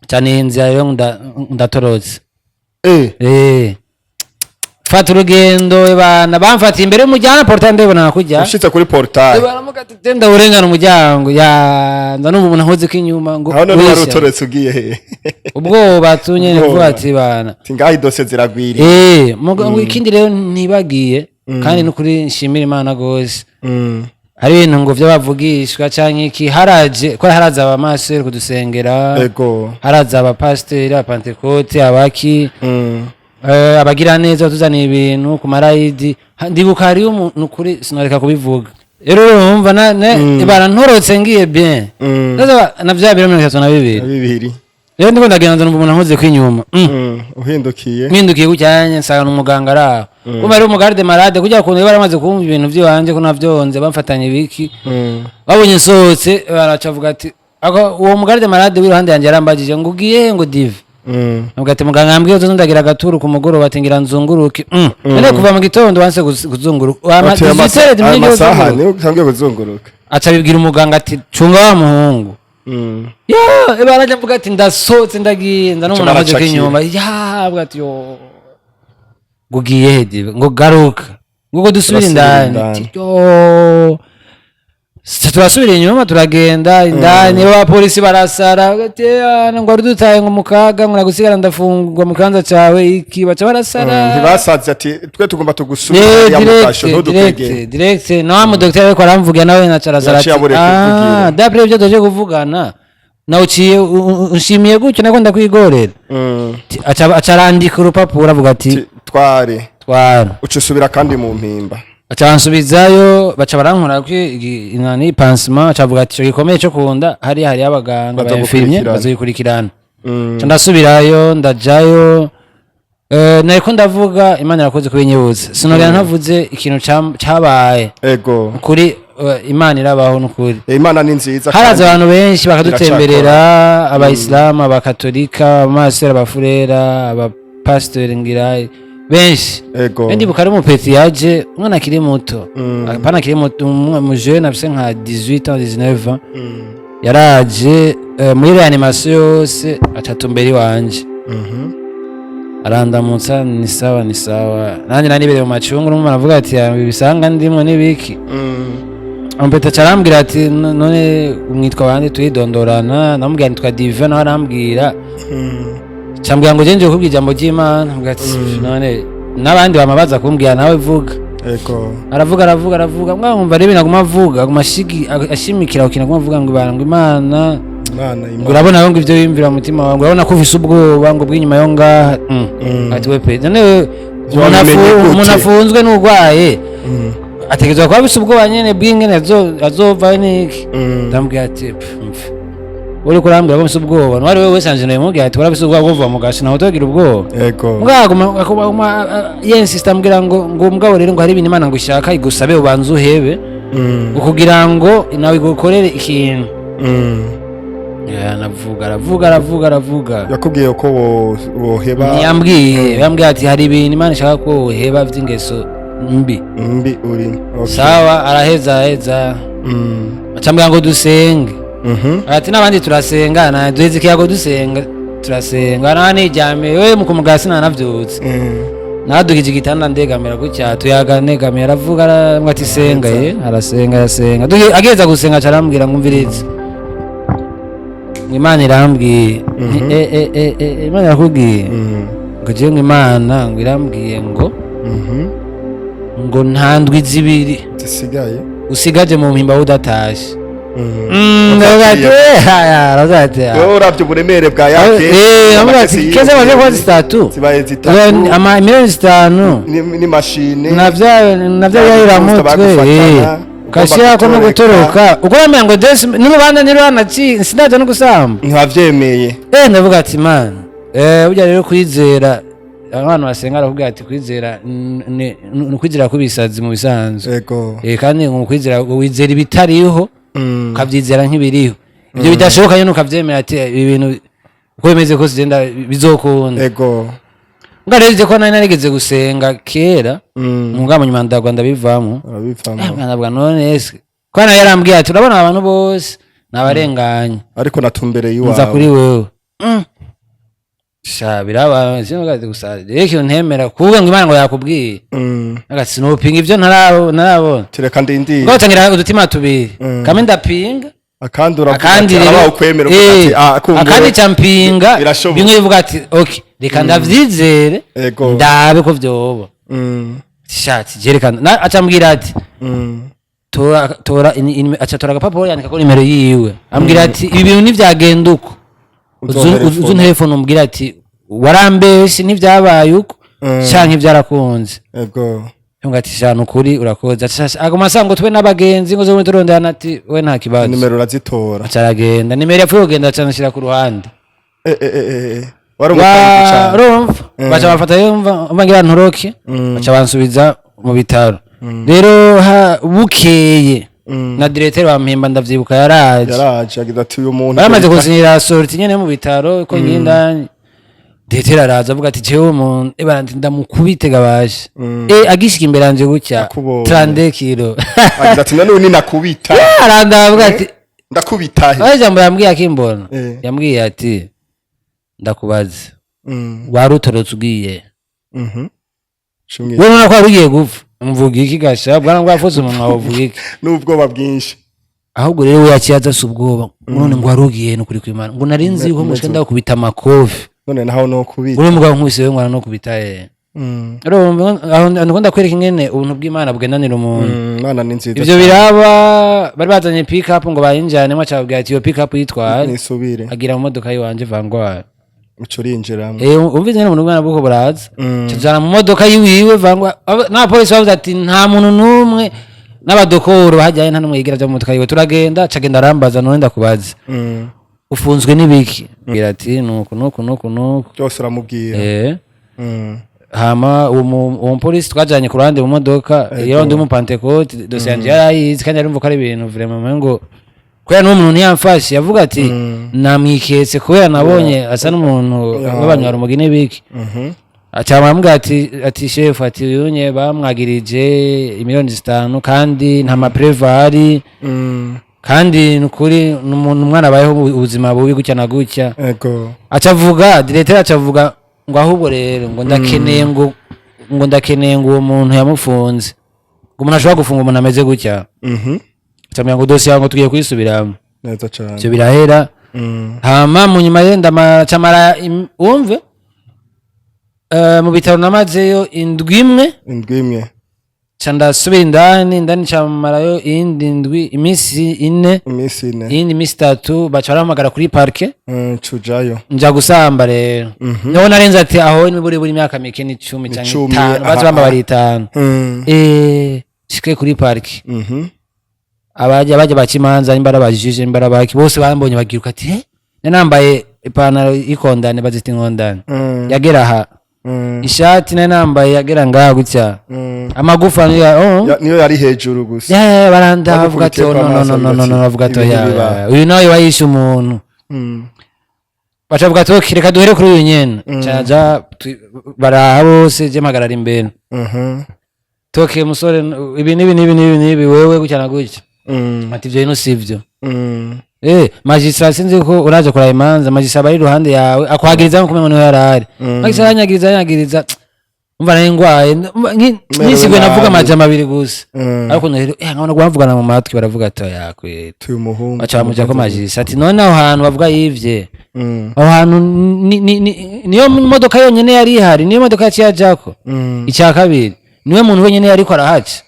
Cane inzira rero ndatorotse. Fata urugendo bana, bamfatiye imbere y'umuryango, portail ndabona kujya. Ushitse kuri portail? Baramuga ati tenda urengana umuryango ya nda, numva umuntu ahoze ko inyuma ngo Aho none wari wisha. utoretse ugiye he? Ubwoba tunyene. Ubwoba. Kuvuga ati bana, Ati ngaho idose ziragwiriye. Ngo ikindi rero ntibagiye, kandi nukuri nshimira Imana gose. Hari ibintu ngo vy'abavugishwa canke iki, haraje ko haraza abamaseri kudusengera. Haraza abapasiteri, abapantekote, abaki, abagira neza batuzaniye ibintu ku marayidi. Ndibuka hariyo umuntu, kuri sinoreka kubivuga rero, urumva barantorotse ngiye bien. Sasa na vya biro 32. Na bibiri. Rero ndiko ndagenda, numva umuntu ankoze ko inyuma. Uhindukiye? Mpindukiye gucyanye, nsanga umuganga ari aho. Kumva ari umugarde malade, kugira kuntu baramaze kumva ibintu by'iwanje ko navyonze bamfatanye ibiki. Babonye nsohotse, baraca avuga ati uwo mugarde malade w'iruhande yanjye yarambagije ngo ugiye he, ngo Dive. Avuga ati muganga yambwiye ko ndagira agaturu ku mugoroba, ati ngira nzunguruke. None kuva mu gitondo wanse kuzunguruka. Ati aya masaha niyo utangiye kuzunguruka? Aca abibwira umuganga ati cunga wa muhungu. Ya barajya mvuga ati ndasohotse ndagiye, nza n'umuntu amaze Baracakira. inyuma ya, avuga ati yo ngo ugiye he Dive, ngo garuka, ngo dusubire Turasubira indani. indani. Ati, yo. Sasa turasubira inyuma, turagenda indani, abapolisi barasara ati "Ah, ngo wari dutaye ngo mu kaga, ngo nagusigara ndafungwa mu kibanza cawe iki", baca barasara. Ntibasaze ati twe tugomba tugusubiza ya mukasho, ntudukwegere. Direct na wa mudokiteri ariko aramvuga nawe na carazara ati Yaciye abureka ah kuvugira. D'après ibyo tuje kuvugana nawe uciye unshimiye gutyo, nako ndakwigorera. Aca arandika urupapuro, avuga ati Tware. Twara. Uca usubira kandi mu mpimba? Aca bansubizayo, baca barankora ko inani pansement, aca avuga ati ico gikomeye cyo kunda hariya hariyo abaganga ba infirmier Bazogukurikirana. bazoyikurikirana. Ca ndasubirayo, ndajayo. Nariko ndavuga Imana irakoze kubinyibutsa, sinogera ntavuze ikintu cabaye. Kuri Imana irabaho nukuri. Imana ni nziza. Haraza Kandi abantu benshi bakadutemberera, abayisilamu, abakatolika, abamasera, abafurera, abapasitori, ngira benshi. Ndibuka ari umupeti yaje, umwana akiri muto, apana akiri muto, umujene afise nka 18 ans, 19 ans. Yaraje muri réanimation yose, acatumbera iwanje. Arandamutsa, ni sawa ni sawa, nanjye nanibereye mu macungu, n'umwana avuga ati "Ya, ibisanga ndimwo n'ibiki?" Ampeta arambwira ati none umwitwa bande?" Turidondorana, namubwira nitwa Dive, nawe arambwira. Cambwira ngo genje kubwira ijambo ry'Imana, mbwira ati none n'abandi bama baza kumbwira, nawe vuga. Aravuga, aravuga, aravuga, mwumva rero ibintu aguma avuga, aguma ashimikira ku kintu aguma avuga ngo ibanga ngo Imana Imana ngo Imana. Urabona ngo ibyo wiyumvira mu mutima wawe, ngo urabona ko ufise ubwoba ngo bw'inyuma yo ngaha. Ati we pe, none umuntu Wabimenye gute? Umuntu afunzwe n'urwaye ategerezwa kuba afise ubwoba nyene bw'ingene azovayo n'iki. Ndamubwira ati "Pf, mf uriko urambwira ko mfise ubwoba, ntwari wewe wese anje." Namubwira ati warafise ubwoba bwo kuva mu gashi, nawe utogira ubwoba. Mugabo aguma yensista, ambwira ngo mugabo rero ngo hari ibintu Imana ngo ishaka igusabe ubanze uhebe ngo kugira ngo nawe igukorere ikintu. Ya, aravuga, aravuga, aravuga, aravuga. Yakubwiye ko woheba? Ntiyambwiye, yambwiye ati hari ibintu Imana ishaka ko uheba vy'ingeso mbi. Mbi uri, okay. Sawa, araheza, araheza. Acambwira ngo dusenge. Ati n'abandi turasenga na duheze ikiyago, dusenga, turasenga, nawe niryamiye we mu kumugasi sinanavyutse. Nadugije igitanda, ndegamira gutya, tuyaga negamiye, aravuga, arambwira ati senga ye, arasenga, arasenga. Ageza gusenga aca arambwira ngo umvirize, ngo Imana irambwiye. Nti, Imana irakubwiye? Ngo jewe ngo Imana ngo irambwiye ngo ngo nta ndwi 2 zisigaye usigaje mu mpimba udatashe. Ndavuga Ndavuga ati aravuga ati ah. Wowe uravye uburemere bwa yake. Aravuga ati keze baje kuba zitatu. Zibaye zitatu. Ama miliyoni 5 n'imashini. Navyo yayiramutwe. Bagufatana, ukashirako no ugomba gutoroka, uko bamenya ngo desi n'urubanza ntiruranaci, sinaja no gusamba. Ntiwavyemeye. Ndavuga ati mana, burya rero kwizera, abantu basenga barakubwira ati kwizera ni ukwizera kw'ibisazi mu bisanzwe. Kandi ngo kwizera wizera ibitariho. Ukavyizera nk'ibiriho, ibyo bidashoboka nyene ukavyemera ati ibi bintu uko bimeze kose genda bizokunda. Mbwa rero ivyo ko nari narigeze gusenga kera, mugabo nyuma ndagwa ndabivamo. Urabivamo. Ndavuga none ese ko nawe yarambwiye ati urabona abantu bose nabarenganye, ariko natumbereye nza kuri iwawe. wewe. Sha biraba sinugaze gusa rero ikintu ntemera kuvuga ngo Imana ngo yakubwiye, agati sinopinga ivyo ntarabona. Tureka ndindire. Ngo tangira udutima tubiri, kamwe ndapinga, akandi uravuga akandi ati rero araba ukwemera, uvuga ati ah, kumbure akandi campinga. Birashoboka. Bimwe bivuga ati okay, reka ndavyizere, ndabe ko vyoba. Shatsi jerekana acambwira ati tora tora aca tora agapapuro yandika ko nimero yiwe, ambwira ati ibi bintu ntivyagenda uko, Uzontelefone. Uzuntelefone umbwira ati warambeshe, ntivyabaye uko canke vyarakunze. Yumva ati sha nukuri urakoze. Aca aguma asanga ngo tube n'abagenzi, ngo zo turonderana, ati we nta kibazo. Nimero urazitora. Aca aragenda, nimero yapfuye kugenda aca anshira ku ruhande. Wari umutangi cyane. Urumva baca bafata, yumva umva ngira ntoroke, baca bansubiza mu bitaro. Rero bukeye na directeur wampemba ndavyibuka yaraje. Yaraje agize ati uyu muntu Baramaze kunsinyira sortie nyene mu bitaro ko ngindani, directeur araza avuga ati jewe umuntu ebana ndamukubite gabaje, agishika imbere yanje gutya, Akubonye. 32 kilo. Agize ati none ubu ninakubita. Aranda avuga ati ndakubita he? Aho ijambo yambwiye akimbona, yambwiye ati ndakubaza, wari utorotse ugiye? Shumwe. Wowe ubona ko wari ugiye gupfa, mvuga iki gasha bwana bwafutse umunwa, wovuga iki? N'ubwoba bwinshi. Ahubwo rero we yaciye aza ubwoba none ngo wari ugiye nukuri kw'Imana, ngo nari nzi yuko mushika ndakubita amakofi. None naho no kubita. Uri mugabo nkubise we ngwana no kubita. Urumva aho ndiko ndakwereka ingene ubuntu bw'Imana bugendanira umuntu. Imana ni nziza. Ivyo biraba, bari bazanye pick up ngo bayinjanemo, acababwira ati iyo pick up yitwaye nisubire. Agira mu modoka yiwanje vangwara. Uca urinjiramo. Umvise nyene umuntu bw'Imana bwuko buraza, tujana mu modoka yiwiwe vangwa n'abapolisi bavuze ati nta muntu n'umwe, n'abadokoro bahajyanye nta n'umwe yigira aja mu modoka yiwe. Turagenda, cagenda arambaza none ndakubaza, ufunzwe n'ibiki? Mbwira ati nuku nuku nuku nuku. Byose uramubwira. Hama uwo mupolisi twajanye ku ruhande mu modoka iyo ndi mu Pentecôte, dosiye yanje yarayizi kandi yarumva ko ari ibintu vraiment ngo kubera n'uwo muntu ntiyamfashe, yavuga ati namwiketse kubera nabonye asa n'umuntu w'abanywa rumogi n'ibiki. Aca aramubwira ati chef, ati uyunye bamwagirije 5 miliyoni kandi nta ma preuves ahari, kandi ni ukuri ni umuntu umwana abayeho ubuzima bubi gutya na gutya. Aca avuga, directeur aca avuga ngo ahubwo rero ngo ndakeneye ngo ndakeneye ngo uwo muntu yamufunze, ngo umuntu ashobora gufunga umuntu ameze gutya. Aca ambwira ngo dosiye yawe ngo tugiye kuyisubiramo. Neza cyane. Ivyo birahera. Hama mu nyuma rero ndamara camara wumve, mu bitaro namazeyo indwi imwe. Indwi imwe. Ca ndasubira indani camarayo iyindi ndwi, iminsi 4. Iminsi 4. Iyindi minsi 3 baca barampamagara kuri parquet. Cujayo. Nja gusamba rero, niho narenze ati aho ni buri imyaka mike ni 10 canke 10, 5, baza bamba bari 5. Shike kuri parquet, abajya baca imanza, nimba ari abajije nimba ari abaki, bose bambonye bagiruka ati nari nambaye ipantaro y'ikondane, bazita inkondane, yagera aha, ishati nari nambaye yagera ngaha gutya, amagufa niyo oh. Niyo yari hejuru gusa. Ya, baranda bavuga ati oh, no no no no no no, bavuga ati Ibintu ya, biba. ya, uyu nawe wayishe umuntu. Baca bavuga ati okay, reka duhere kuri uyu nyene. Caja baraha bose, je mpagarara imbere. Toke musore, ibi nibi nibi nibi nibi, wewe gutya na gutya. Ati ivyo bintu sivyo. Magistrat, sinzi ko uraje kuraba imanza, magistrat aba ari iruhande yawe akwagiriza nko kumengo niho yarari. Magistrat aranyagiriza aranyagiriza, umva nari ngwaye, nisiguye navuga nabi. Amajambo abiri gusa. Ariko rero nkabona bavugana mu matwi, baravuga ati oya kweta. Tuyu muhungu. Baca bamuja ko magistrat ati none aho hantu bavuga yivye, aho hantu niyo modoka yonyene yari ihari, niyo modoka yaciye ajako. Icya kabiri, niwe muntu wenyene yariko arahaca.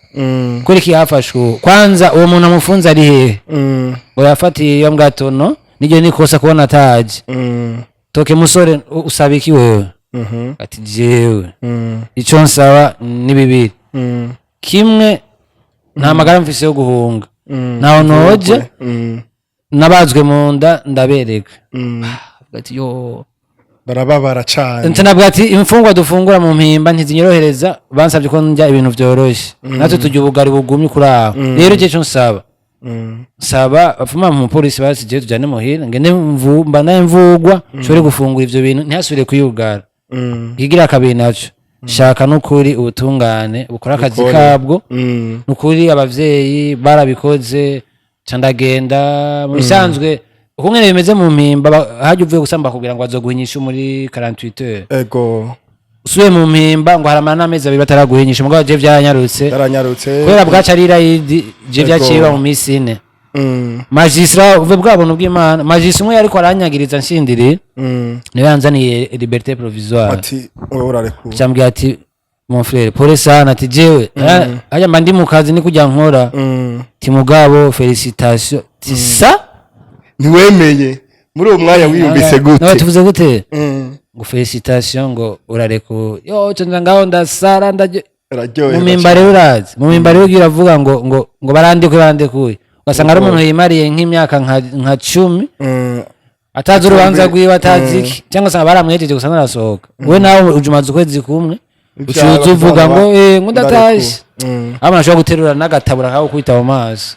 Kuri iki yafashwe uwo? Kwanza uwo muntu amufunze ari hehe? Ngo yafatiye iyo mbwatono niryo nikosa kubona ataje. Toke musore, usaba iki wewe? Ati jewe ico nsaba ni bibiri. Kimwe, nta magara mfise yo guhunga, ntaho noje, nabazwe mu nda ndabereka. Ati yo. Barababara cane. Nca nabwo ati imfungwa dufungura mu Mpimba ntizinyorohereza, bansabye ko ndya ibintu vyoroshe, natwe turya ubugari bugumye kuri aho. Rero igihe cyo nsaba Saba bapfuma mu polisi, basi je tujane muhira, ngende mbanaye mvugwa, nshobore gufungura ivyo bintu, ntihasubire kuyugara. Ikigira kabiri naco, shaka n'ukuri ubutungane bukora akazi Bukore. kabwo. Nukuri abavyeyi barabikoze, ca ndagenda. Mu bisanzwe ukungene bimeze mu Mpimba, harya uvuye gusamba kugira ngo bazoguha inyishu muri 48 heures. Usubiye mu Mpimba ngo haramara n'amezi 2 bataraguha inyishu, mugabo je vyaranyarutse. Yaranyarutse. Kubera bwaca ari irayidi, je vyaciye biba mu minsi 4. Magistrat, uve bwa buntu bw'Imana, magistrat umwe yariko aranyagiriza nshindiri, niwe yanzaniye liberté provisoire. Ati wowe urarekuwe. Cyambwiye ati: "Mon frère, pole sana." Ati jewe hajya mba ndi mu kazi, ni kujya nkora. Ti mugabo félicitation, ti sa. Ntiwemeye muri uwo mwanya, wiyumvise Nawe gute? Tuvuze gute ngo félicitation, ngo urarekuwe? Yo, cyo ngaho ndasara, ndajye Uraryoherwa mu Mpimba rero. Urazi mu Mpimba rero ugiye uravuga ngo barandikuye, barandikuye, ugasanga ari umuntu yimariye nk'imyaka nka 10 atazi urubanza rwiwe, atazi iki, cyangwa usanga baramwejeje gusa narasohoka. We nawe uje umaze ukwezi kumwe, Ivyaha ucuza uvuga ngo ngo ndatashe. Aho umuntu ashobora guterura n'agatabura kawe mu maso.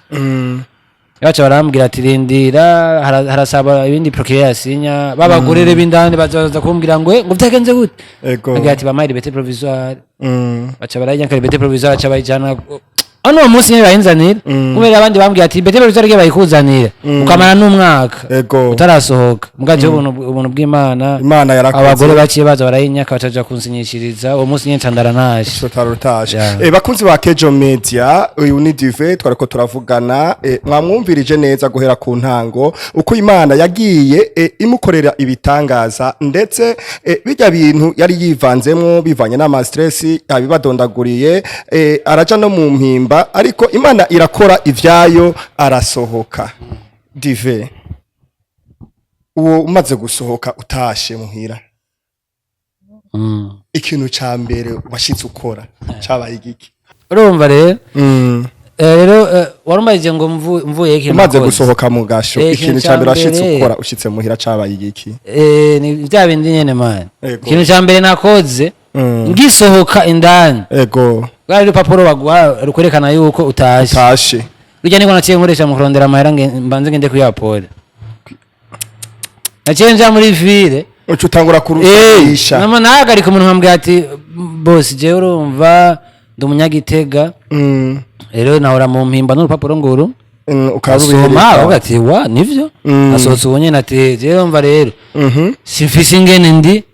Baca barambwira ati rindira, harasaba ibindi procureur yasinya. Babagorere b'indani bazaza kumbwira ngo ngo byagenze gute? Agira ati bamaye liberté provisoire. Baca barayinyanka liberté provisoire, baca bayijana hano uwo munsi nyene bayinzanira. Kubera abandi bambwiye ati liberté provisoire igiye bayikuzanira ukamara n'umwaka utarasohoka. Mugaje ubuntu bw'Imana, Imana yarakoze. Abagore baciye baza barayinyaka, bacaja kunsinyishiriza uwo munsi nyene, ca ndarantashe. Tutarutaje. Yeah. Bakunzi ba Kejo Media, uyu ni Dive twariko turavugana. Mwamwumvirije neza guhera ku ntango uko Imana yagiye imukorera ibitangaza, ndetse bijya bintu yari yivanzemwo bivanye n'ama stress yabibadondaguriye, araja no mu Mpimba, ariko Imana irakora ivyayo, arasohoka. Dive, uwo umaze gusohoka utashe muhira, ikintu ca mbere washitse ukora cabaye igiki? Urumva rero, rero warumbarije ngo mvuye ikintu Umaze nakoze. gusohoka mu gasho, ikintu ikintu ca mbere ca washitse mbere- ukora ushitse muhira cabaye igiki? Ni bya bindi nyene, man. Ikintu ca mbere nakoze ngisohoka indani, rwari urupapuro baguha rukwerekana yuko utashe. Utashe. Rujya niko naciye nkoresha mu kurondera amahera, mbanze ngende kuyapole. Naciye nja muri ville. Uca utangura kurushakisha. Nama nahagarika umuntu nkambwira ati: "Boss, jewe urumva ndi umunyagitega, rero nahora mu Mpimba n'urupapuro nguru." Asoma. Ukarubereka. Avuga ati: "Wa nivyo?" Asohotse ubu nyene ati: "Jewe mva rero simfise ingene ndi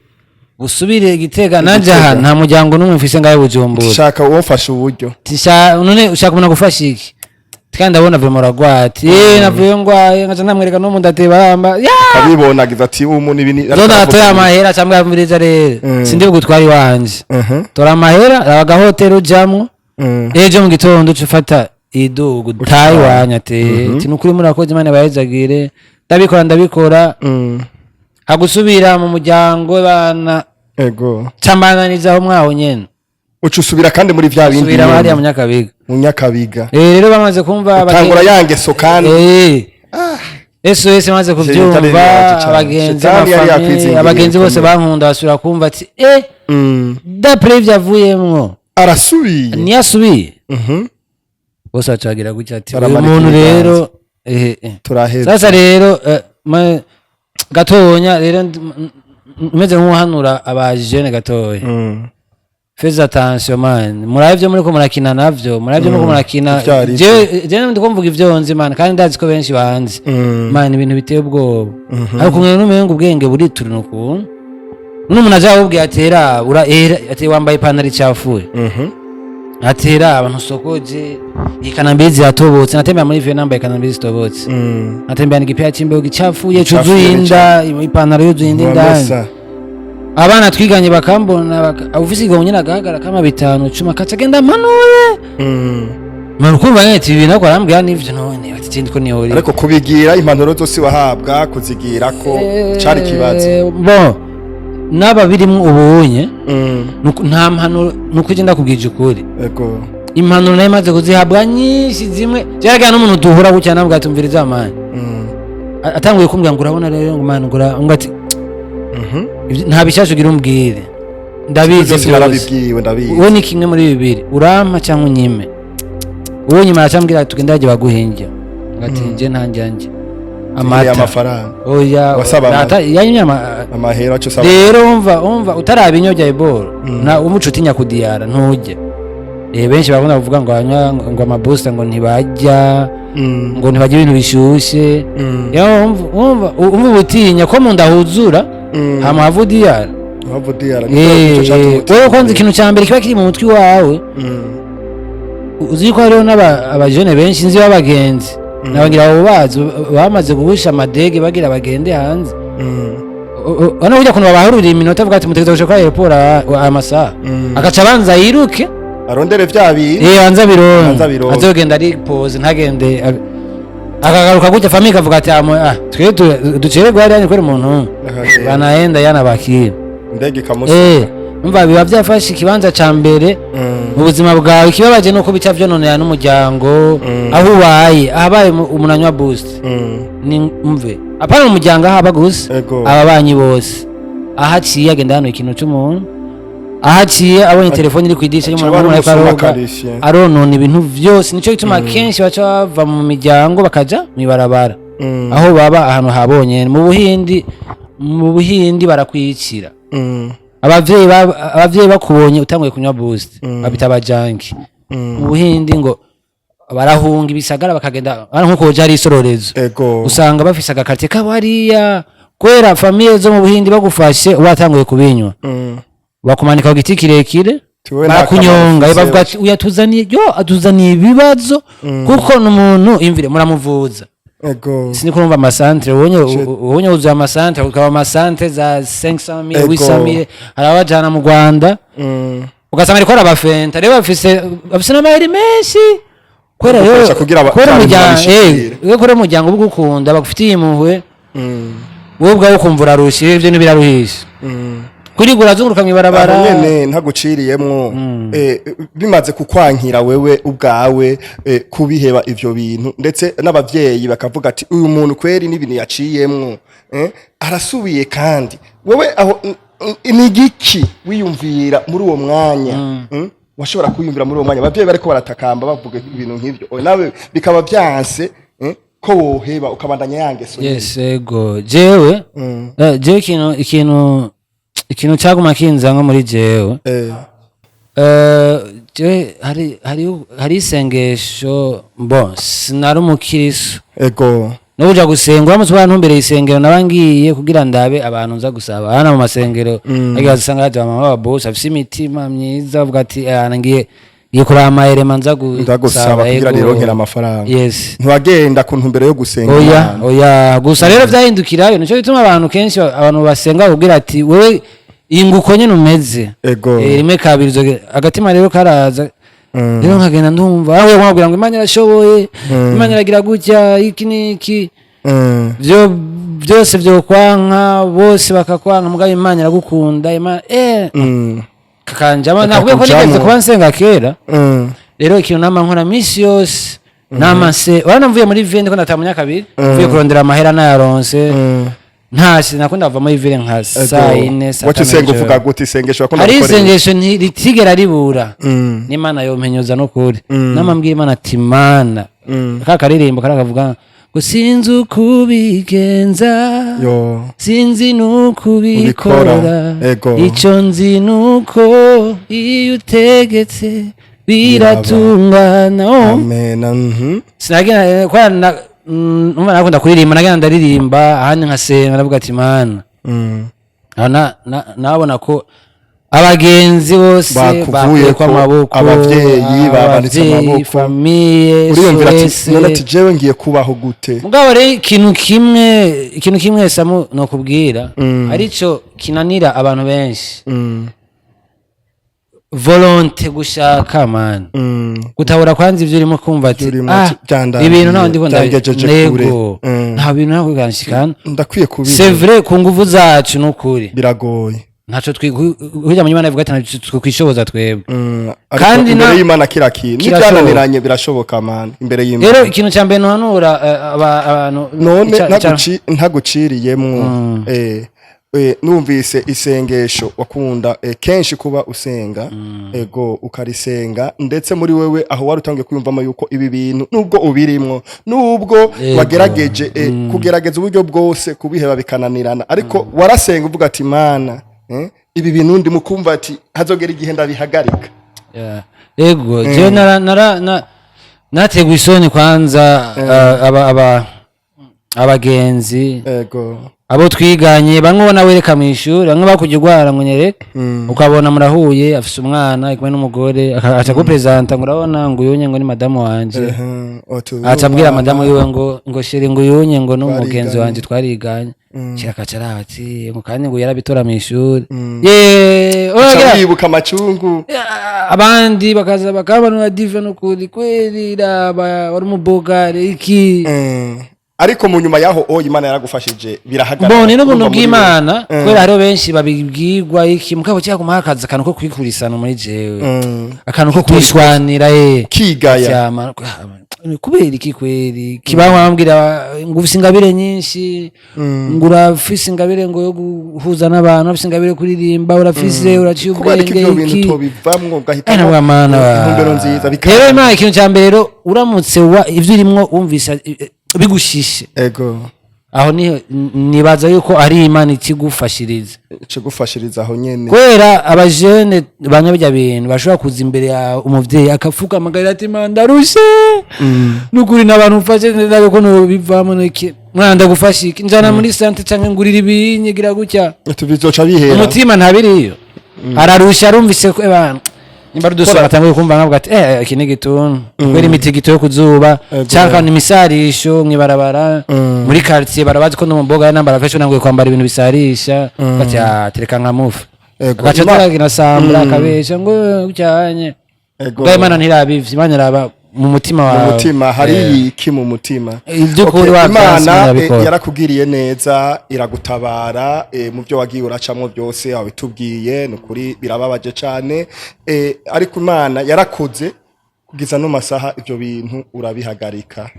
busubire Igitega, nanje aha nta muryango n'umwe mfise ngayo Bujumbura." Shaka uwofasha uburyo. Ati, none ushaka umuntu agufasha iki? Kandi ndabona vraiment uragwaye. Ati navuye ngwaye, nkaca ndamwereka no mu ndateba aramba ya. Kabibonagiza ati umuntu ibi ni Zo natoye amahera cyangwa yamviriza rero, sindi bugutwara iwanje. Tora amahera, raba agahoteli ujamwo, ejo mu gitondo uca ufata idugu utahe iwanyu. Ati nukuri murakoze, Imana ibahezagire, ndabikora, ndabikora. Hagusubira mu muryango bana, cambananiza aho mwaho nyene. Uca usubira kandi muri vya bindi Subira nyene. hariya mu Nyakabiga. Mu Nyakabiga. Rero bamaze kumva utangura ya ngeso kandi. SOS maze Shitani kuvyumva, yari cyane. abagenzi, Shitani yari amafamiye, yakwizingiye abagenzi bose bikomeye. bankunda basubira kumva ati d'après ivyo avuyemwo, Arasubiye. Ntiyasubiye. Bose baca bagira gutya ati uyu Baramanika muntu ibiganza. rero Turaheze. Sasa rero gatonya rero meze nk'uhanura abajene gatoya: faites attention, man, murabe ivyo muriko murakina navyo, murabe ivyo muriko murakina. Ivyo ari vyo. Jewe ndiko mvuga ivyo nzi, man, kandi ndazi ko benshi banzi. Man, ibintu biteye ubwoba, ariko kumwe n'umengo ubwenge buriturina ukuntu n'umuntu aje akubwira ati era ura era, ati wambaye ipantaro icafuye, atera abantu sokoje ikanambizi yatobotse. Natembera muri ville nambaye ikanambizi zitobotse, natembera n'igipira c'imbeho gicafuye cuzuye inda, ipantaro yuzuye inda indani. Wamesa. Abana twiganye bakambona, ufise igihombo nyene agahagara kama 5 10, akaca agenda amanuye. Man, ukumva nyene ati ibi nako arambwira nivyo, none ati ikindi ko niho Ariko kubigira impanuro zose wahabwa, kuzigira ko cari ikibazo. Bon, n'aba birimwo ubunye, nta mpanuro, nuko ugenda kubwije ukuri. Impanuro nayo imaze kuzihabwa nyinshi, zimwe byaragira n'umuntu duhura gutya nabwo atumviriza, man. Atanguye kumbwira ngo urabona rero ngo man, ngo ngo ati nta bishyashya ugira umbwire, ndabizi Byose byose. Narabibwiwe, ndabizi. Wowe ni kimwe muri bibiri, urampa cyangwa unyime. Uwo nyuma aracambwira ati tugende hajya baguhinge. Ati nje ntanjyanje amata amata. Amafaranga. Oya. Wasaba amata. Yanywa Amahera aco usaba. Rero wumva utaraba bya iboro nta umuco utinya kudiyara ntujye. Benshi bakunda kuvuga ngo banywa ngo amabusta ngo ntibajya ngo ntibajya ibintu bishyushye. Ya, wumva ubutinya ko mu nda huzura hama hava udiyara. Wava udiyara. Wewe kwanza ikintu cya mbere kiba kiri mu mutwe wawe, uzi ko hariho n'abajene benshi nzi b'abagenzi nabagira abo bazi bamaze guhusha amadege bagira bagende hanze. Urabona burya ukuntu babahururira iminota, avuga ati mutegereza gushika kuri aéroport aya masaha, agaca abanza yiruke arondere vya bintu. Banza Banza bironke, bironke. azogenda ari pose ntagende akagaruka gutya, famille ikavuga ati "Ah, twe ducererwe hariya ni kubera umuntu Akagenda. banaenda yanabakira." Indege ikamusa. Umva, biba byafashe ikibanza ca mbere mu buzima bwawe. Ikibabaje nuko bica vyononera n'umuryango aho ubaye, ahabaye umuntu anywa boost ni mve apana umuryango aho aba gusa, ababanyi bose. Aho aciye agenda hano ikintu c'umuntu, aho aciye abonye telefone iri kw'idirisha y'umuntu Aca ariko aba ari aroga, umusuma. aronona ibintu vyose. Nico gituma kenshi baca bava mu miryango bakaja mw'ibarabara aho baba ahantu habonye. Mu Buhindi barakwicira. Abavyeyi bakubonye utanguye kunywa boost babita abajanki. Mu Buhindi ngo barahunga ibisagara bakagenda hano nkuko hoja hari isororezo, usanga bafise agakartie kabo hariya, kubera famille zo mu Buhindi bagufashe watanguye kubinywa bakumanika ku giti kirekire, Tiwe nta barakunyonga. kamaro. Bavuga ati uyu atuzaniye, yo atuzaniye ibibazo, kuko n'umuntu imvire muramuvuza. Sinzi kurumva amasantere ubonye wuzuye amasantere, ukaba amasantere za 500,000, 800,000, hari abajana mu Rwanda, ugasanga ariko arabafenta. Rero bafise n'amayeri menshi kubera rero Bagukoresha kugira kubera bya bintu umuryango babishikire. kubera umuryango uba ugukunda, bagufitiye impuhwe, wowe ubwawe ukumva urarushye, ivyo ntibiraruhisha kwirirwa urazunguruka mw'ibarabara. Aho nyene ntaguciriyemwo, bimaze kukwankira wewe ubwawe kubiheba ivyo bintu, ndetse n'abavyeyi bakavuga ati uyu muntu kweri n'ibintu yaciyemwo, arasubiye kandi, wewe aho ni igiki wiyumvira muri uwo mwanya? Washobora kwiyumvira muri uwo mwanya abavyeyi bariko baratakamba bavuga ibintu nk'ivyo, oya, nawe bikaba vyanse ko woheba ukabandanya yangeso nyene? Yes, ego, jewe jewe ikintu caguma kinzango muri jewe, jewe hari isengesho. Bon, sinari umukiristo no kuja gusenga, uramutse ubantumbereye isengero naba ngiye kugira ndabe abantu nza gusaba hano mu masengero. Ariko usanga haje abamama b'ababosi bafise imitima myiza, bavuga ati "Ah, ngiye kuraba amayerema nza Nza gusaba kugira nironkere amafaranga." Ntiwagenda ku ntumbero yo gusenga Oya. Imana. Oya, gusa rero vyahindukirayo. Nico gituma abantu kenshi abantu basenga kugira ati wewe inguko nyene umeze. Rimwe kabiri agatima rero karaza. Rero nkagenda ndumva aho nkabwira ngo Imana irashoboye, Imana iragira gutya iki n'iki, vyo byose vyokwanka, bose bakakwanka, mugabo Imana iragukunda, Imana kakanjamo. Nakubwiye ko Kakakujamwo. nigeze kuba nsenga kera. Rero ikintu nama nkora misi yose, nama nse urabona mvuye muri ville, ndiko ndataha mu Nyakabiri, mvuye kurondera amahera nayaronse, ntashye nakunda kuva muri ville nka saa 4, saa Wacu 5 usenga z'ijoro. uvuga gute? Isengesho wakunda Hari gukoresha? isengesho ritigera ribura n'Imana yompenyuza n'ukuri. Nama mbwira Imana ati Mana, ka karirimbo karakavuga ngo sinzi uko ubigenza, Yo. sinzi nuko ubikora, Ubikora. Icyo nzi nuko iyo utegetse biratungana. Oh. Amen. Sinagenda kwa na umva nakunda kuririmba, nagenda ndaririmba ahandi nkasenga, ndavuga ati Mana, aho nabona ko abagenzi bose Bakuvuyeko, bakuyeko amaboko, abavyeyi bamanitse abavyeyi, amaboko. famille Uriyumvira ati SOS. none ati jewe ngiye kubaho gute? Mugabo rero ikintu kimwe Samu nokubwira arico kinanira abantu benshi, volonté, gushaka man, gutabura kwanza ivyo urimo, kumva ati Ivyo urimo, ah, ati, byandangiye, ibintu naho ndiko byangejeje kure. nego nta bintu naho kuganshikana. Ndakwiye kubiba. C'est vrai, ku nguvu zacu nukuri Biragoye. Ntaco twikujya mu Imana ivuga ati ntaco twikwishoboza twebwe. Ariko Kandi imbere y'Imana kira kintu Kirashoboka. n'ibyananiranye birashoboka man imbere y'Imana. Rero ikintu cya mbere ntuhanura abantu None ntaguciriyemwo, Numvise isengesho wakunda kenshi kuba usenga, ego, ukarisenga, ndetse muri wewe aho wari utangiye kwiyumvamo yuko ibi bintu, nubwo ubirimwo, nubwo wagerageje kugerageza uburyo bwose kubiheba bikananirana, ariko warasenga uvuga ati: "Mana, ibi bintu ndimo kumva ati hazogera igihe ndabihagarika." Yeah. Ego, jewe nara nara na nategwa isoni kwanza, aba abagenzi, abo twiganye, bamwe ubona wereka mu ishuri, bamwe bakujya urwara ngo nyereke, ukabona murahuye afise umwana ari kumwe n'umugore, aca kupresenta ngo: "Urabona," ngo: "uyunye," ngo: "ni madamu wanje." Aca abwira madamu wiwe ngo: "Chéri," ngo: "uyunye," ngo: "n'umugenzi wanje twariganye." Kira akaca araba ati ngo kandi ngo yarabitora mu ishuri ye. Aca wibuka amacungu. Ya, abandi bakaza bakabanura dive n'ukuri kweri, raba wari umubogare iki. Ariko mu nyuma yaho oya, Imana yaragufashije birahagarara. Mbone n'ubuntu Urumva muri bw'Imana, kubera hariho benshi babibwirwa iki, mugabo cyaguma hakaza akantu ko kwikurisana muri jewe, akantu ko kwishwanira ye. Kigaya. Vyama, kubera iki kweri kibaho bambwira ngo ufise ingabire nyinshi, ngo urafise ingabire ngo yo guhuza n'abantu, urafise ingabire yo kuririmba, urafise, uraciye Kubera ko ubwenge ivyo bintu iki. tobivamwo Ena ugahitamo wa mana wa intumbero nziza rero Imana, ikintu cya mbere rero, uramutse wa ivyo urimwo wumvise bigushishe, aho niho nibaza yuko ari Imana ikigufashiriza. Ikigufashiriza aho nyene. Kubera abajene banywa bijya bintu bashobora kuza imbere ya umuvyeyi akapfuka amagarira ati: "Mana, ndarushe nukuri, n'abantu mfashe ndabe ko nobivamo niki, mwana ndagufasha iki, njana muri santé canke ngurira ibinyi, gira gutya." Tubizoca bihera. Umutima ntabiriyo, ararusha, arumvise ko ebana nimba ari udusonga atanguye kumva nkavuga ati: "Eh, iki ni igituntu kubera imitigito yo kuzuba canke ni imisarisho mwibarabara muri quartier, barabazi ko no mu mboga nambara fashion, nanguye kwambara ibintu bisarisha." Ati: "Ah, tereka nkamufa." Agaca turagira sambura akabesha ngo cyanye. Bwa Imana ntirabivye, Imana iraba mu mutima Mu wawe. mutima hari iki, mu mutima. Iby'ukuri Okay, wavyanse, Imana irabikora. yarakugiriye neza, iragutabara mu byo wagiye uracamwo byose wabitubwiye, ni ukuri birababaje cane, ariko Imana yarakoze kugeza no masaha ibyo bintu urabihagarika.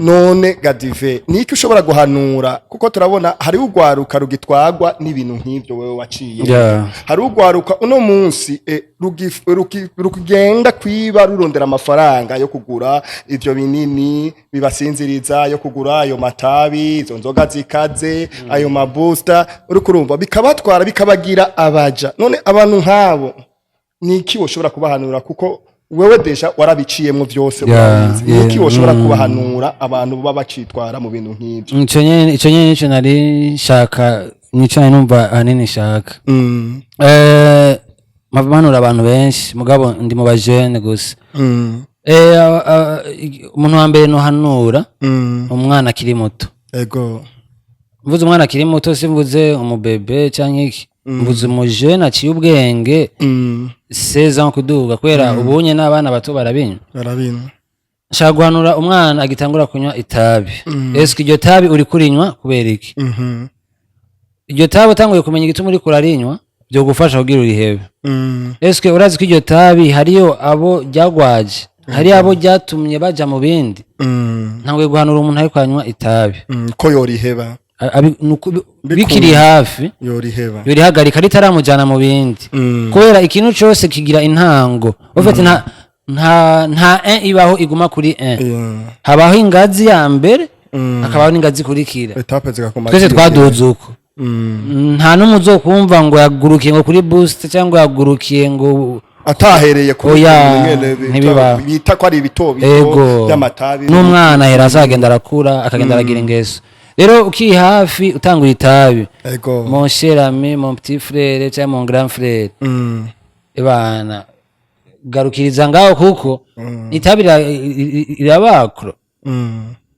None Gadive, niki ushobora guhanura? Kuko turabona hari ugwaruka rugitwagwa n'ibintu nk'ibyo wewe waciye, hari ugwaruka uno munsi rugenda kwiba rurondera amafaranga yo kugura ivyo binini bibasinziriza, yo kugura ayo matabi, izo nzoga zikaze, ayo mabusta, uriko urumva bikabatwara bikabagira abaja. None abantu nk'abo niki woshobora kubahanura? Kuko wewe déjà warabiciyemwo vyose, urabizi. Niki woshobora kubahanura abantu baba bacitwara mu bintu nk'ivyo? Ico nyene nico nari nshaka, nico nari numva ahanini nshaka. Mpanura abantu benshi, mugabo ndi mu bajene gusa. Umuntu wa mbere nohanura, umwana akiri muto. Mvuze umwana akiri muto, simvuze umubebe canke iki, mvuze umujene aciye ubwenge, 16 ans kuduga, kubera ubunye n'abana bato barabinywa. Barabinwa. Nshaka guhanura umwana agitangura kunywa itabi: eske iryo tabi uri kurinywa kubera iki? Iryo tabi utanguye kumenya igituma uriko urarinywa, vyogufasha kugira urihebe. Eske urazi ko iryo tabi hariyo abo ryagwaje, hariyo abo ryatumye baja mu bindi? Ntanguye guhanura umuntu ariko anywa itabi Ko yoriheba. Bikiri hafi, yoriheba. yorihagarika ritaramujana mu bindi, kubera ikintu cose kigira intango. Ufite nta un ibaho iguma kuri un. Habaho ingazi ya mbere, hakabaho n'ingazi ikurikira. Étapes zigakoma. Twese twaduze uko. Nta n'umwe uzokumva ngo yagurukiye ngo kuri boost cyangwa yagurukiye ngo Atahereye kuri Oya, nyene ntibibaho. bita ko ari ibito bito by'amatabi. N'umwana ahera azagenda arakura, akagenda aragira ingeso. Rero ukiri hafi utanguye itabi, mon cher ami, mon petit frère cyangwa mon grand frère, ebana garukiriza ngaho, kuko itabi rirabakro,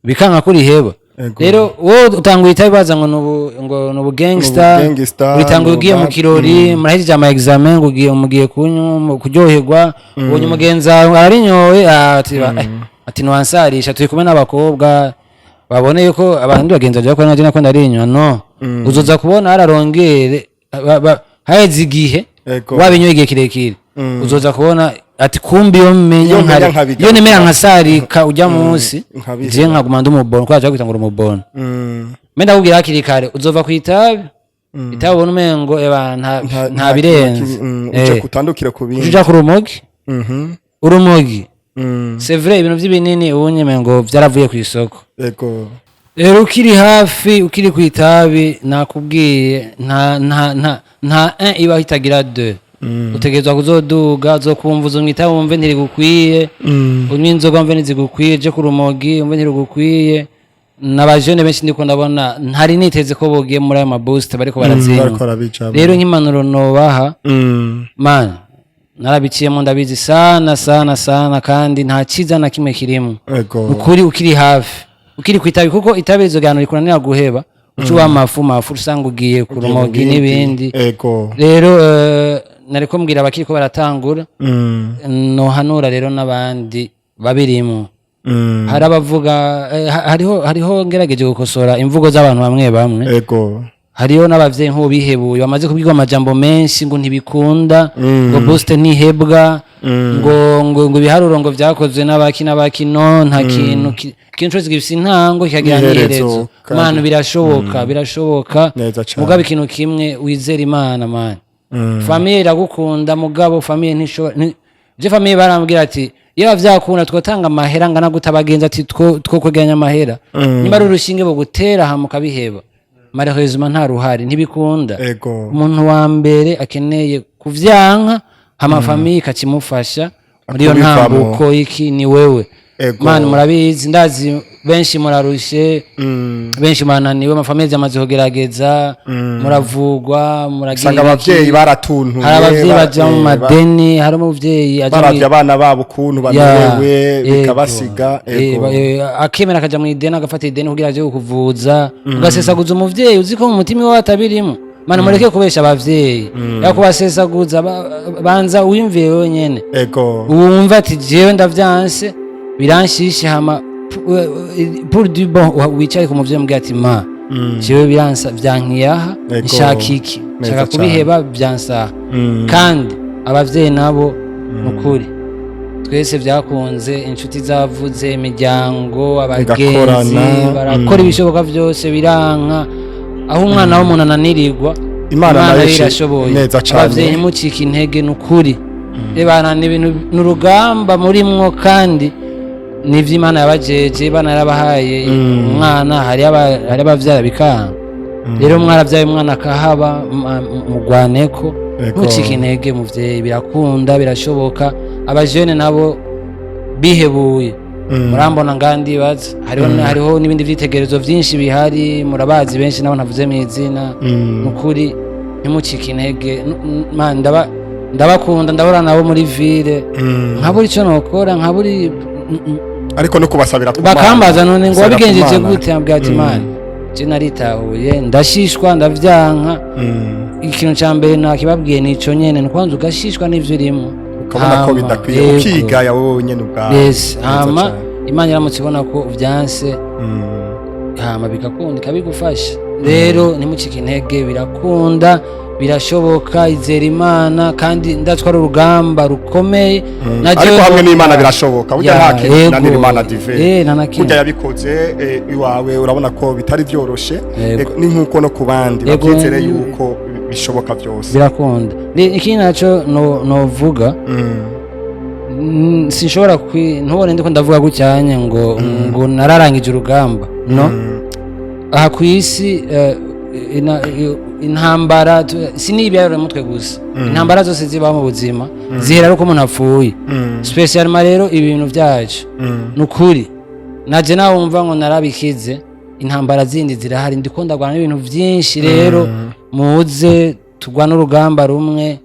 bikanka ko uriheba. Rero wowe utanguye itabi baza ngo nubu, ngo nubu gangster, Nubu gangster, uritanguye ugiye mu kirori, murahejeje ama examen, ngo ugiye mugiye kunywa kuryoherwa, ubonye umugenzi wawe ararinyoye, ati ati ntiwansarisha, turi kumwe n'abakobwa, babone yuko abandi bagenzi bawe bakora, nako ndarinywa. No uzoza kubona hararongere haheze igihe, wabinyoye igihe kirekire, uzoza kubona ati: "Kumbi iyo menya Iyo menya nkabigaruka. iyo nemera nkasarika ujya munsi, nkabiheba. je nkaguma ndi umubono," kubera kwita ngo uri umubono. Mbe ndakubwira hakiri kare, uzova ku itabi. Itabi ubona umengo eba nta birenze. Uje kutandukira ku bindi. Uja ku rumogi. Urumogi, c'est vrai, ibintu by'ibinini ubu nyene ngo vyaravuye ku isoko. Rero ukiri hafi, ukiri ku itabi, nakubwiye, nta un ibaho itagira deux. Utegerezwa kuzoduga, uzokumva uzonywa itabi wumve ntirigukwiye, unywa inzoga wumve ntizigukwiye, je ku rumogi wumve ntirigukwiye. N'abajene benshi ndiko ndabona ntari niteze ko bogiye muri ayo maboost bariko barazinywa. Bariko barabijamwo. Rero nk'impanuro nobaha, man, narabiciyemo, ndabizi sana sana sana, kandi nta cyiza na kimwe kirimo. Ukuri ukiri hafi, ukiri ku itabi, kuko itabi rizogana rikunanira guheba, uca uba mafu mafu, usanga ugiye ku rumogi n'ibindi. Rero nariko mbwira abakiriko baratangura, nohanura rero n'abandi babirimo. Hari abavuga, hariho ngerageje gukosora imvugo z'abantu bamwe bamwe. Hariho n'abavyeyi nk'ubu bihebuye, bamaze kubwirwa amajambo menshi ngo ntibikunda, ngo boost ntihebwa, ngo ibiharuro ngo vyakozwe n'abaki n'abaki. No nta kintu ikintu cose gifise intango kikagira n'iherezo, n'iherezo. Kandi- Mana, birashoboka, birashoboka. Neza cane. Mugabo ikintu kimwe, wizera Imana, man. Famille iragukunda, mugabo famille ntishobora je famille barambwira ati iyo vyakunda twotanga amahera angana gute, abagenzi ati two kwegeranya amahera, niba ari urushinge bogutera hama ukabiheba. Malheureusement nta ruhari, ntibikunda. Umuntu wa mbere akeneye kuvyanka, hama famille ikakimufasha muri iyo Akubivamo. ntambuko iki, ni wewe. Man, murabizi, ndazi benshi murarushe, benshi murananiwe, amafamille yamaze kugerageza, muravugwa, muragira Usanga ibiki. abavyeyi baratuntuye. Hari abavyeyi baja mu madeni, hari umuvyeyi aja baravye abana babo ukuntu bamerewe, bikabasiga. Akemera akaja mu ideni, agafata ideni kugira aje kukuvuza, ugasesaguza umuvyeyi uzi ko mu mutima iwe atabirimo. Mana, mureke kubesha abavyeyi ya kubasesaguza. Banza wiyumvire wewe nyene, wumva ati jewe ndavyanse, biranshishe, hama pour du bon wicare ku muvyeyi, umubwire ati ma, jewe biransa, vyankiyaha, nshaka iki, Neza nshaka cane. kubiheba, byansaha. Kandi abavyeyi nabo, nukuri twese vyakunze, inshuti zavuze, imiryango, abagenzi Bigakorana, barakora ibishoboka byose, biranka. Aho umwana w'umuntu ananirirwa, Imana nayo yo irashoboye. Neza cane. Abavyeyi, ntimucike intege, nukuri. Ebana, ni ibintu, ni urugamba murimwo, kandi nivyo Imana yabajeje, Imana yarabahaye umwana. Hari abavyara bikanga, rero mwarabyaye umwana akahaba, mugwaneko. Ntucike intege muvyeyi, birakunda, birashoboka. Abajene nabo bihebuye, murambona ngandibaza hariho n'ibindi vyitegerezo vyinshi bihari, murabazi benshi nabo ntavuze mw'izina. Nukuri ntimucike intege. Man, ndabakunda, ndahora nabo muri ville, nkabura ico nokora, nkabura Ariko no kubasabira ku Mana. Bakambaza none ngo Gusabira ku wabigenjeje Mana. gute? Ambwira ati man, je naritahuye, ndashishwa, ndavyanka. Ikintu ca mbere nakibabwiye nico nyene, ni kwanza ugashishwa n'ivyo urimo, Ukabona ko Hama, bidakwiye, yego. ukigaya wowe nyene ubwawe. Yes. Neza Hama cane. Imana iramutse ibona ko uvyanse, hama bigakunda, ikabigufasha. Rero ntimucike intege, birakunda, birashoboka, izera Imana. Kandi ndatwara urugamba rukomeye na Ariko jewe hamwe n'Imana birashoboka burya. Nta kintu kinanira Imana, dive. Nta na kimwe. Burya yabikoze iwawe, urabona ko bitari byoroshe. Yego. Ni nk'uko no ku bandi babyizere yuko bishoboka byose. Birakunda. Ikindi naco novuga, sinshobora ntubone ndiko ndavuga gucyanye ngo nararangije urugamba. No aha ku isi, intambara si mutwe gusa, intambara zose zibaho mu buzima zihera ari uko umuntu apfuye. Spécialement rero ibintu byacu, nukuri naje nawe wumva ngo narabikize, intambara zindi zirahari, ndiko ndagwana n'ibintu byinshi. Rero muze tugwane urugamba rumwe.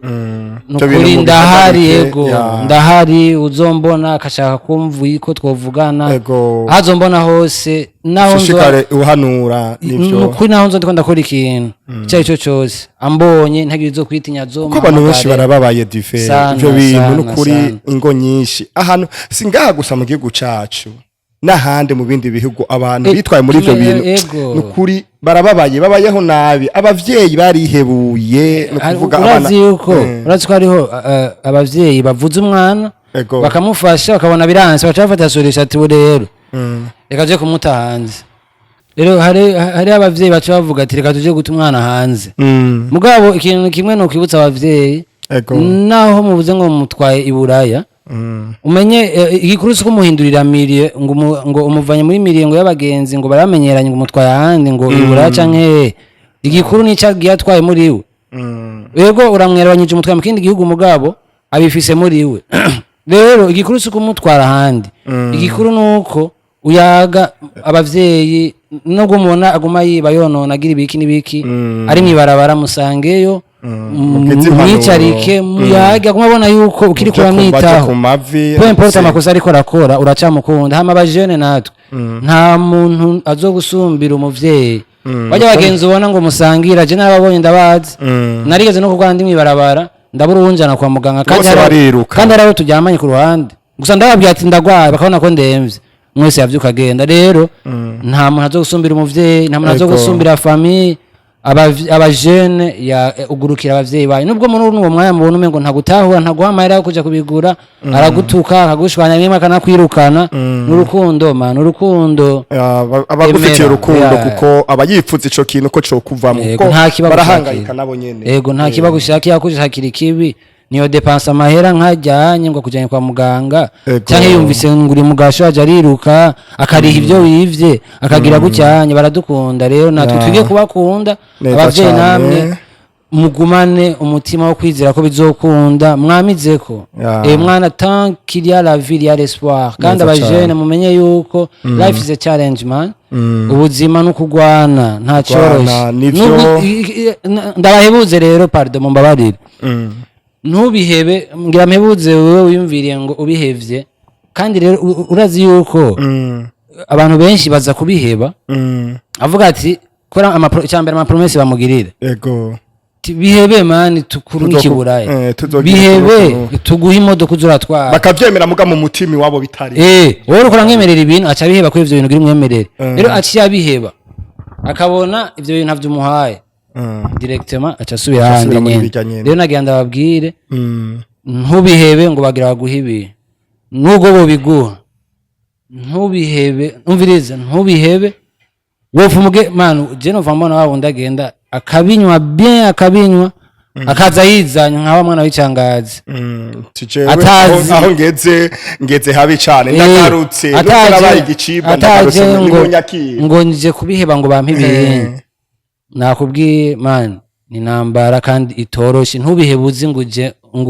Ibyo bintu Nukuri ndahari. mubihagarike, Yego. Ya. Ndahari, uzombona akashaka kumva ko twovugana, aho azombona hose, naho Ushishikare uhanura nivyo. Nukuri naho nzo ndiko ndakora ikintu icyo ari cyo cyose, ambonye ntagira izo kwitinya zo. Kuko abantu benshi barababaye, dive. Sana, Ivyo bintu sana, nukuri, sana. ingo nyinshi ahantu, si ngaha gusa mu gihugu cacu, n'ahandi mu bindi bihugu, abantu bitwaye muri ivyo bintu, nukuri barababaye, babayeho nabi, abavyeyi barihebuye, ni ukuvuga abana. Urazi yuko urazi ko hariho abavyeyi bavuza umwana, bakamufasha, bakabona biranse, baca bafata solution ati ubu rero reka je kumuta hanze. Rero hari abavyeyi baca bavuga ati: "Reka tuje guta umwana hanze." Mugabo ikintu kimwe ni ukwibutsa abavyeyi, naho mubuze ngo mutwaye i Buraya, umenye igikuru si kumuhindurira milieu, ngo umuvanye muri milieu ngo y'abagenzi, ngo baramenyeranye, ngo umutwaye ahandi, ngo i Buraya canke hehe. Igikuru nico agiye atwaye muri we. Yego, uramwerabanyije, umutwaye mu kindi gihugu, mugabo abifise muri we. Rero igikuru si kumutwara ahandi, igikuru ni uko uyaga abavyeyi. Nubwo mubona aguma yiba, yonona, agira ibiki n'ibiki, ari mw'ibarabara, musangeyo, Mugeze impanuro. mwicarike, muyage, aguma abona yuko ukiri Muje baje kuramwitaho. Ku mavi. Peu importe amakosa ariko arakora, uracamukunda. Hama abajene natwe, nta muntu azogusumbira umuvyeyi. Bajya bagenzi ubona ngo musangira, je narababonye, ndabazi. Narigeze no kurwara ndi mw'ibarabara, ndabura uwunjana kwa muganga, kandi Bose bariruka. kandi hari abo turyamanye ku ruhande gusa, ndababwira ati ndagwaye, bakabona ko ndemvye, mwese yavyuka agenda. Rero nta muntu azogusumbira umuvyeyi, nta muntu azogusumbira famille. Abajene ya ugurukira abavyeyi bawe, nubwo muri uwo mwanya mubona umengo ntagutahura, ntaguha amahera yo kuja kubigura, aragutuka, akagushwanya, rimwe akanakwirukana, n'urukundo man, urukundo. Abagufitiye Emera, urukundo, kuko aba yifuza ico kintu ko cokuvamo, Yego, kuko nta kiba barahangayika gushakira. nabo nyene. Yego, nta kiba gushaka, yakushakira ikibi niyo dépense amahera nkajyanye ngo akujyanye kwa muganga, canke yumvise ngo uri mugasho, aja ariruka akariha ivyo wivye, akagira gucyanye. Baradukunda, rero natwe twige kubakunda. Neza Abavyeyi cane. namwe mugumane umutima wo kwizera ko bizokunda, mwamizeko. Mwana, tant qu'il y a la vie, il y a l'espoir. Kandi Neza abajene cane. mumenye yuko life is a challenge, man. Ubuzima ni ukugwana, nta coroshe. Nivyo. Ndabahebuze rero, pardon, mumbabarire. Ntubihebe, ngira mpebuze wewe wiyumviriye ngo ubihevye. Kandi rero urazi yuko abantu benshi baza kubiheba, avuga ati kora icyambere amapromesses bamugirira. Ati, bihebe man, tukurunike Buraya. Tuzogira Bihebe, ukuntu. tuguhe imodoka uzuratwara. Bakavyemera, muga mu mutima iwabo bitari. Wowe uriko uramwemerera ibintu, aca abiheba kuri ivyo bintu ugira umwemerere. Rero aciye abiheba, akabona ivyo bintu ntavyumuhaye, directement aca asubira ahandi Asubira muri nyene. birya nyene. Rero nagira ndababwire, ntubihebe ngo bagira baguhe ibi, nubwo bobiguha ntubihebe. Umvirize, ntubihebe, wopfa umuge man. Je nova mbona wa wundi agenda akabinywa bien, akabinywa, akaza yizanye nka wa mwana w'icangazi. Jewe Atazi. aho ngeze habi cane, ndagarutse nubwo nabaye igicibwa, Ataje ndagarutse ngo nimunyakire. Ngo nje kubiheba ngo bampe ibintu, nakubwiye man, ni intambara kandi itoroshe. Ntubihebe uzi ngo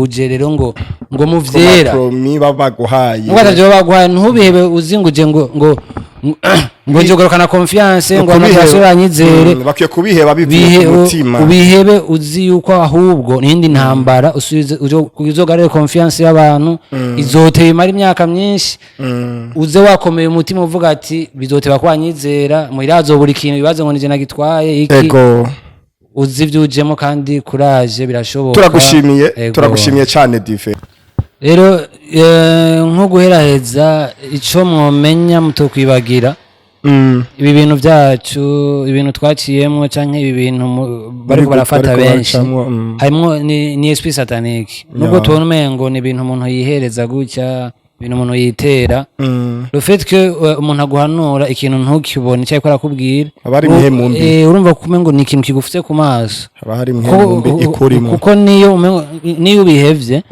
uje rero ngo muvyera. Promis baba baguhaye. Nubwo atavyo baguhaye, ntubihebe uzi ngo uje ngo nje kugarukana confiance, ngo abantu banyizere. Bakwiye kubiheba bivuye Bihe ku mutima. Ubihebe uzi yuko ahubwo n'indi ntambara usubize uzogarure confiance y'abantu, izoteba, imara imyaka myinshi. Uze wakomeye umutima, uvuga ati bizoteba ko wanyizera, muhira hazobura ikintu, bibaze ngo nije nagitwaye iki. Uzi ibyo ujemo, kandi kuraje, birashoboka. Turagushimiye. Ego. Turagushimiye cyane, Dive. Rero nko guheraheza, ico mwomenya mutokwibagira, ibi bintu byacu, ibintu twaciyemo, canke ibi bintu bariko barafata Bariko benshi, baracamwo, harimwo ni esprit satanique. Nubwo tubona umengo ni ibintu umuntu yihereza gutya, ibintu umuntu yitera, le fait que umuntu aguhanura ikintu ntukibone icyo ariko arakubwira, Haba hari impwemu mbi. Urumva ko umengo ni ikintu kigufite ku maso. Haba hari impwemu mbi ikurimo. Kuko niyo niyo ubihevye,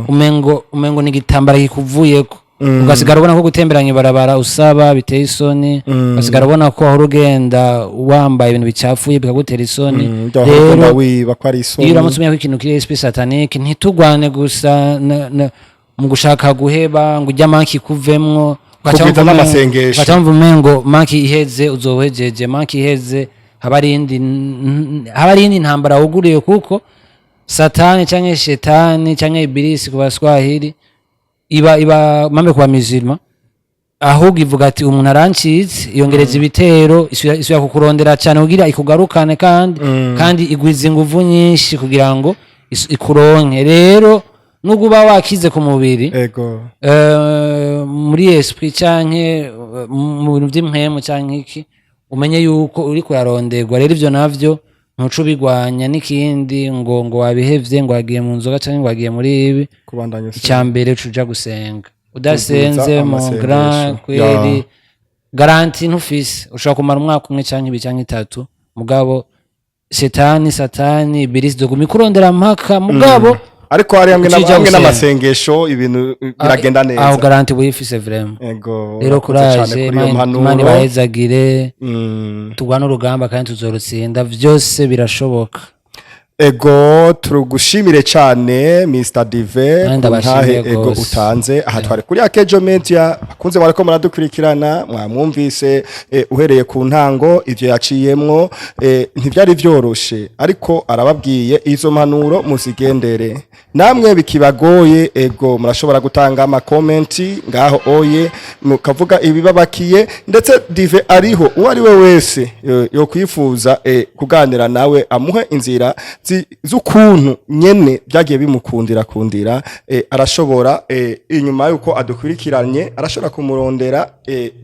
umengo ni igitambara kikuvuyeko, ugasigara ubona ko gutemberanya ibarabara usaba biteye isoni, ugasigara ubona ko wahora ugenda wambaye ibintu bicafuye bikagutera isoni. Rero Rero wiba ko ari isoni. Iyo uramutse umenya ko ikintu kiri esprit satanique, ntitugwane gusa mu gushaka guheba ngo ujya manque ikuvemwo. Ugaca Kugwiza wumva n'amasengesho. Ugaca wumva umengo manque iheze uzohejeje, manque iheze haba hari iyindi ntambara wuguriye, kuko Satani canke shetani canke Ibilisi ku Baswahili, iba mame ku Bamizirima, ahubwo ivuga ati umuntu arancitse, yongereza ibitero, isubira kukurondera cyane kugira ikugarukane, kandi igwiza inguvu nyinshi kugira ngo ikuronke. Rero nubwo uba wakize ku mubiri, muri esprit canke mu bintu vy'impwemu canke iki, umenye yuko uriko uraronderwa. Rero ivyo navyo ntuca ubigwanya n'ikindi, ngo wabihevye, ngo wagiye mu nzoga canke ngo wagiye muri ibi. Kubandanya usenga. Icya mbere uca uja gusenga. Udasenze, Kugwiza mon amasengesho. grand, kweli. Garantie ntufise, ushobora kumara umwaka umwe canke 2 canke 3, mugabo shetani, satani, ibilisi doguma ikurondera mpaka, mugabo Ariko hari hamwe ucija hamwe gusenga. n'amasengesho ibintu biragenda Aho neza. Garantie buyifise vraiment. Ego. Rero Urakoze cane kuraje. kuri iyo Imana mpanuro. Imana ibahezagire. Turwane urugamba kandi tuzorutsinda, vyose birashoboka. Ego, turugushimire cyane, Mr Dive, Nanjye ku ndabashimiye ntahe ego gose. utanze. Aha twari kuri Akejo Media, bakunze bariko muradukurikirana, mwamwumvise uhereye ku ntango ivyo yaciyemwo, ntivyari vyoroshe, ariko arababwiye izo mpanuro muzigendere. Namwe bikibagoye, ego, murashobora gutanga ama comments ngaho oye, mukavuga ibibabakiye. Ndetse Dive ariho, uwo ari we wese yo kwifuza kuganira nawe, amuhe inzira z'ukuntu nyene byagiye bimukundira kundira, arashobora, inyuma yuko adukurikiranye, arashobora kumurondera,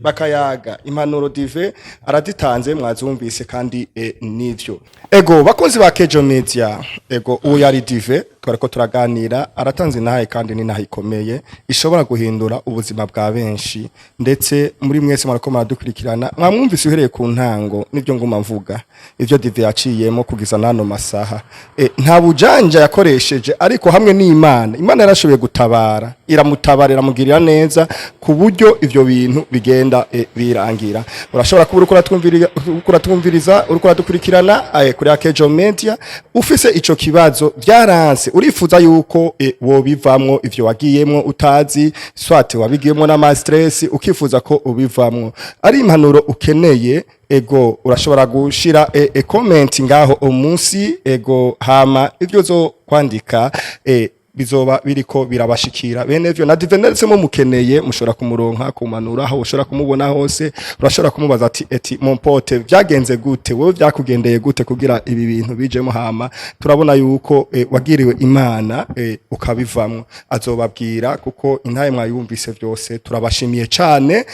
bakayaga. Impanuro Dive araditanze, mwazumvise kandi nivyo. Ego, bakunzi ba Kejo Media, ego, uwo yari Dive twariko turaganira, aratanze intahe kandi n'intahe ikomeye ishobora guhindura ubuzima bwa benshi. Ndetse muri mwese mwariko muradukurikirana, mwamwumvise uhereye ku ntango, nibyo nguma mvuga, ivyo Dive yaciyemo kugeza n'ano masaha, nta bujanja yakoresheje, ariko hamwe n'Imana, Imana yarashoboye gutabara, iramutabara, iramugirira neza ku buryo ivyo bintu bigenda birangira. Urashobora kuba uriko uratwumviriza, uriko uradukurikirana kuri Akejo Media, ufise ico kibazo byaranse, urifuza yuko wobivamwo ivyo wagiyemwo utazi, soit wabigiyemwo n'ama stress, ukifuza ko ubivamwo, ari impanuro ukeneye, ego, urashobora gushira comment ngaho umunsi, ego, hama ivyo zo kwandika bizoba biriko birabashikira bene vyo. Na Dive ndetse mukeneye, mushobora kumuronka kumanura aho ushobora kumubona hose, urashobora kumubaza ati: "Eti mon pote, vyagenze gute? Wowe vyakugendeye gute kugira ibi bintu bijemo? Hama turabona yuko wagiriwe Imana ukabivamwo." Azobabwira kuko intaye mwayumvise vyose. Turabashimiye cane,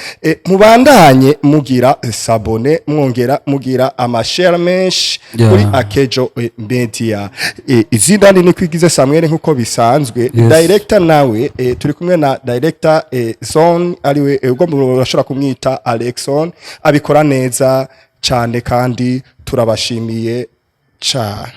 mubandanye mugira s'abonner, mwongera mugira ama share menshi kuri Akejo Media. Izina ni Nikwigize Samuel nkuko bisanzwe. Director nawe, turi kumwe na director Zone, ariwe ugomba urashobora kumwita Alexon, abikora neza cyane kandi turabashimiye cyane.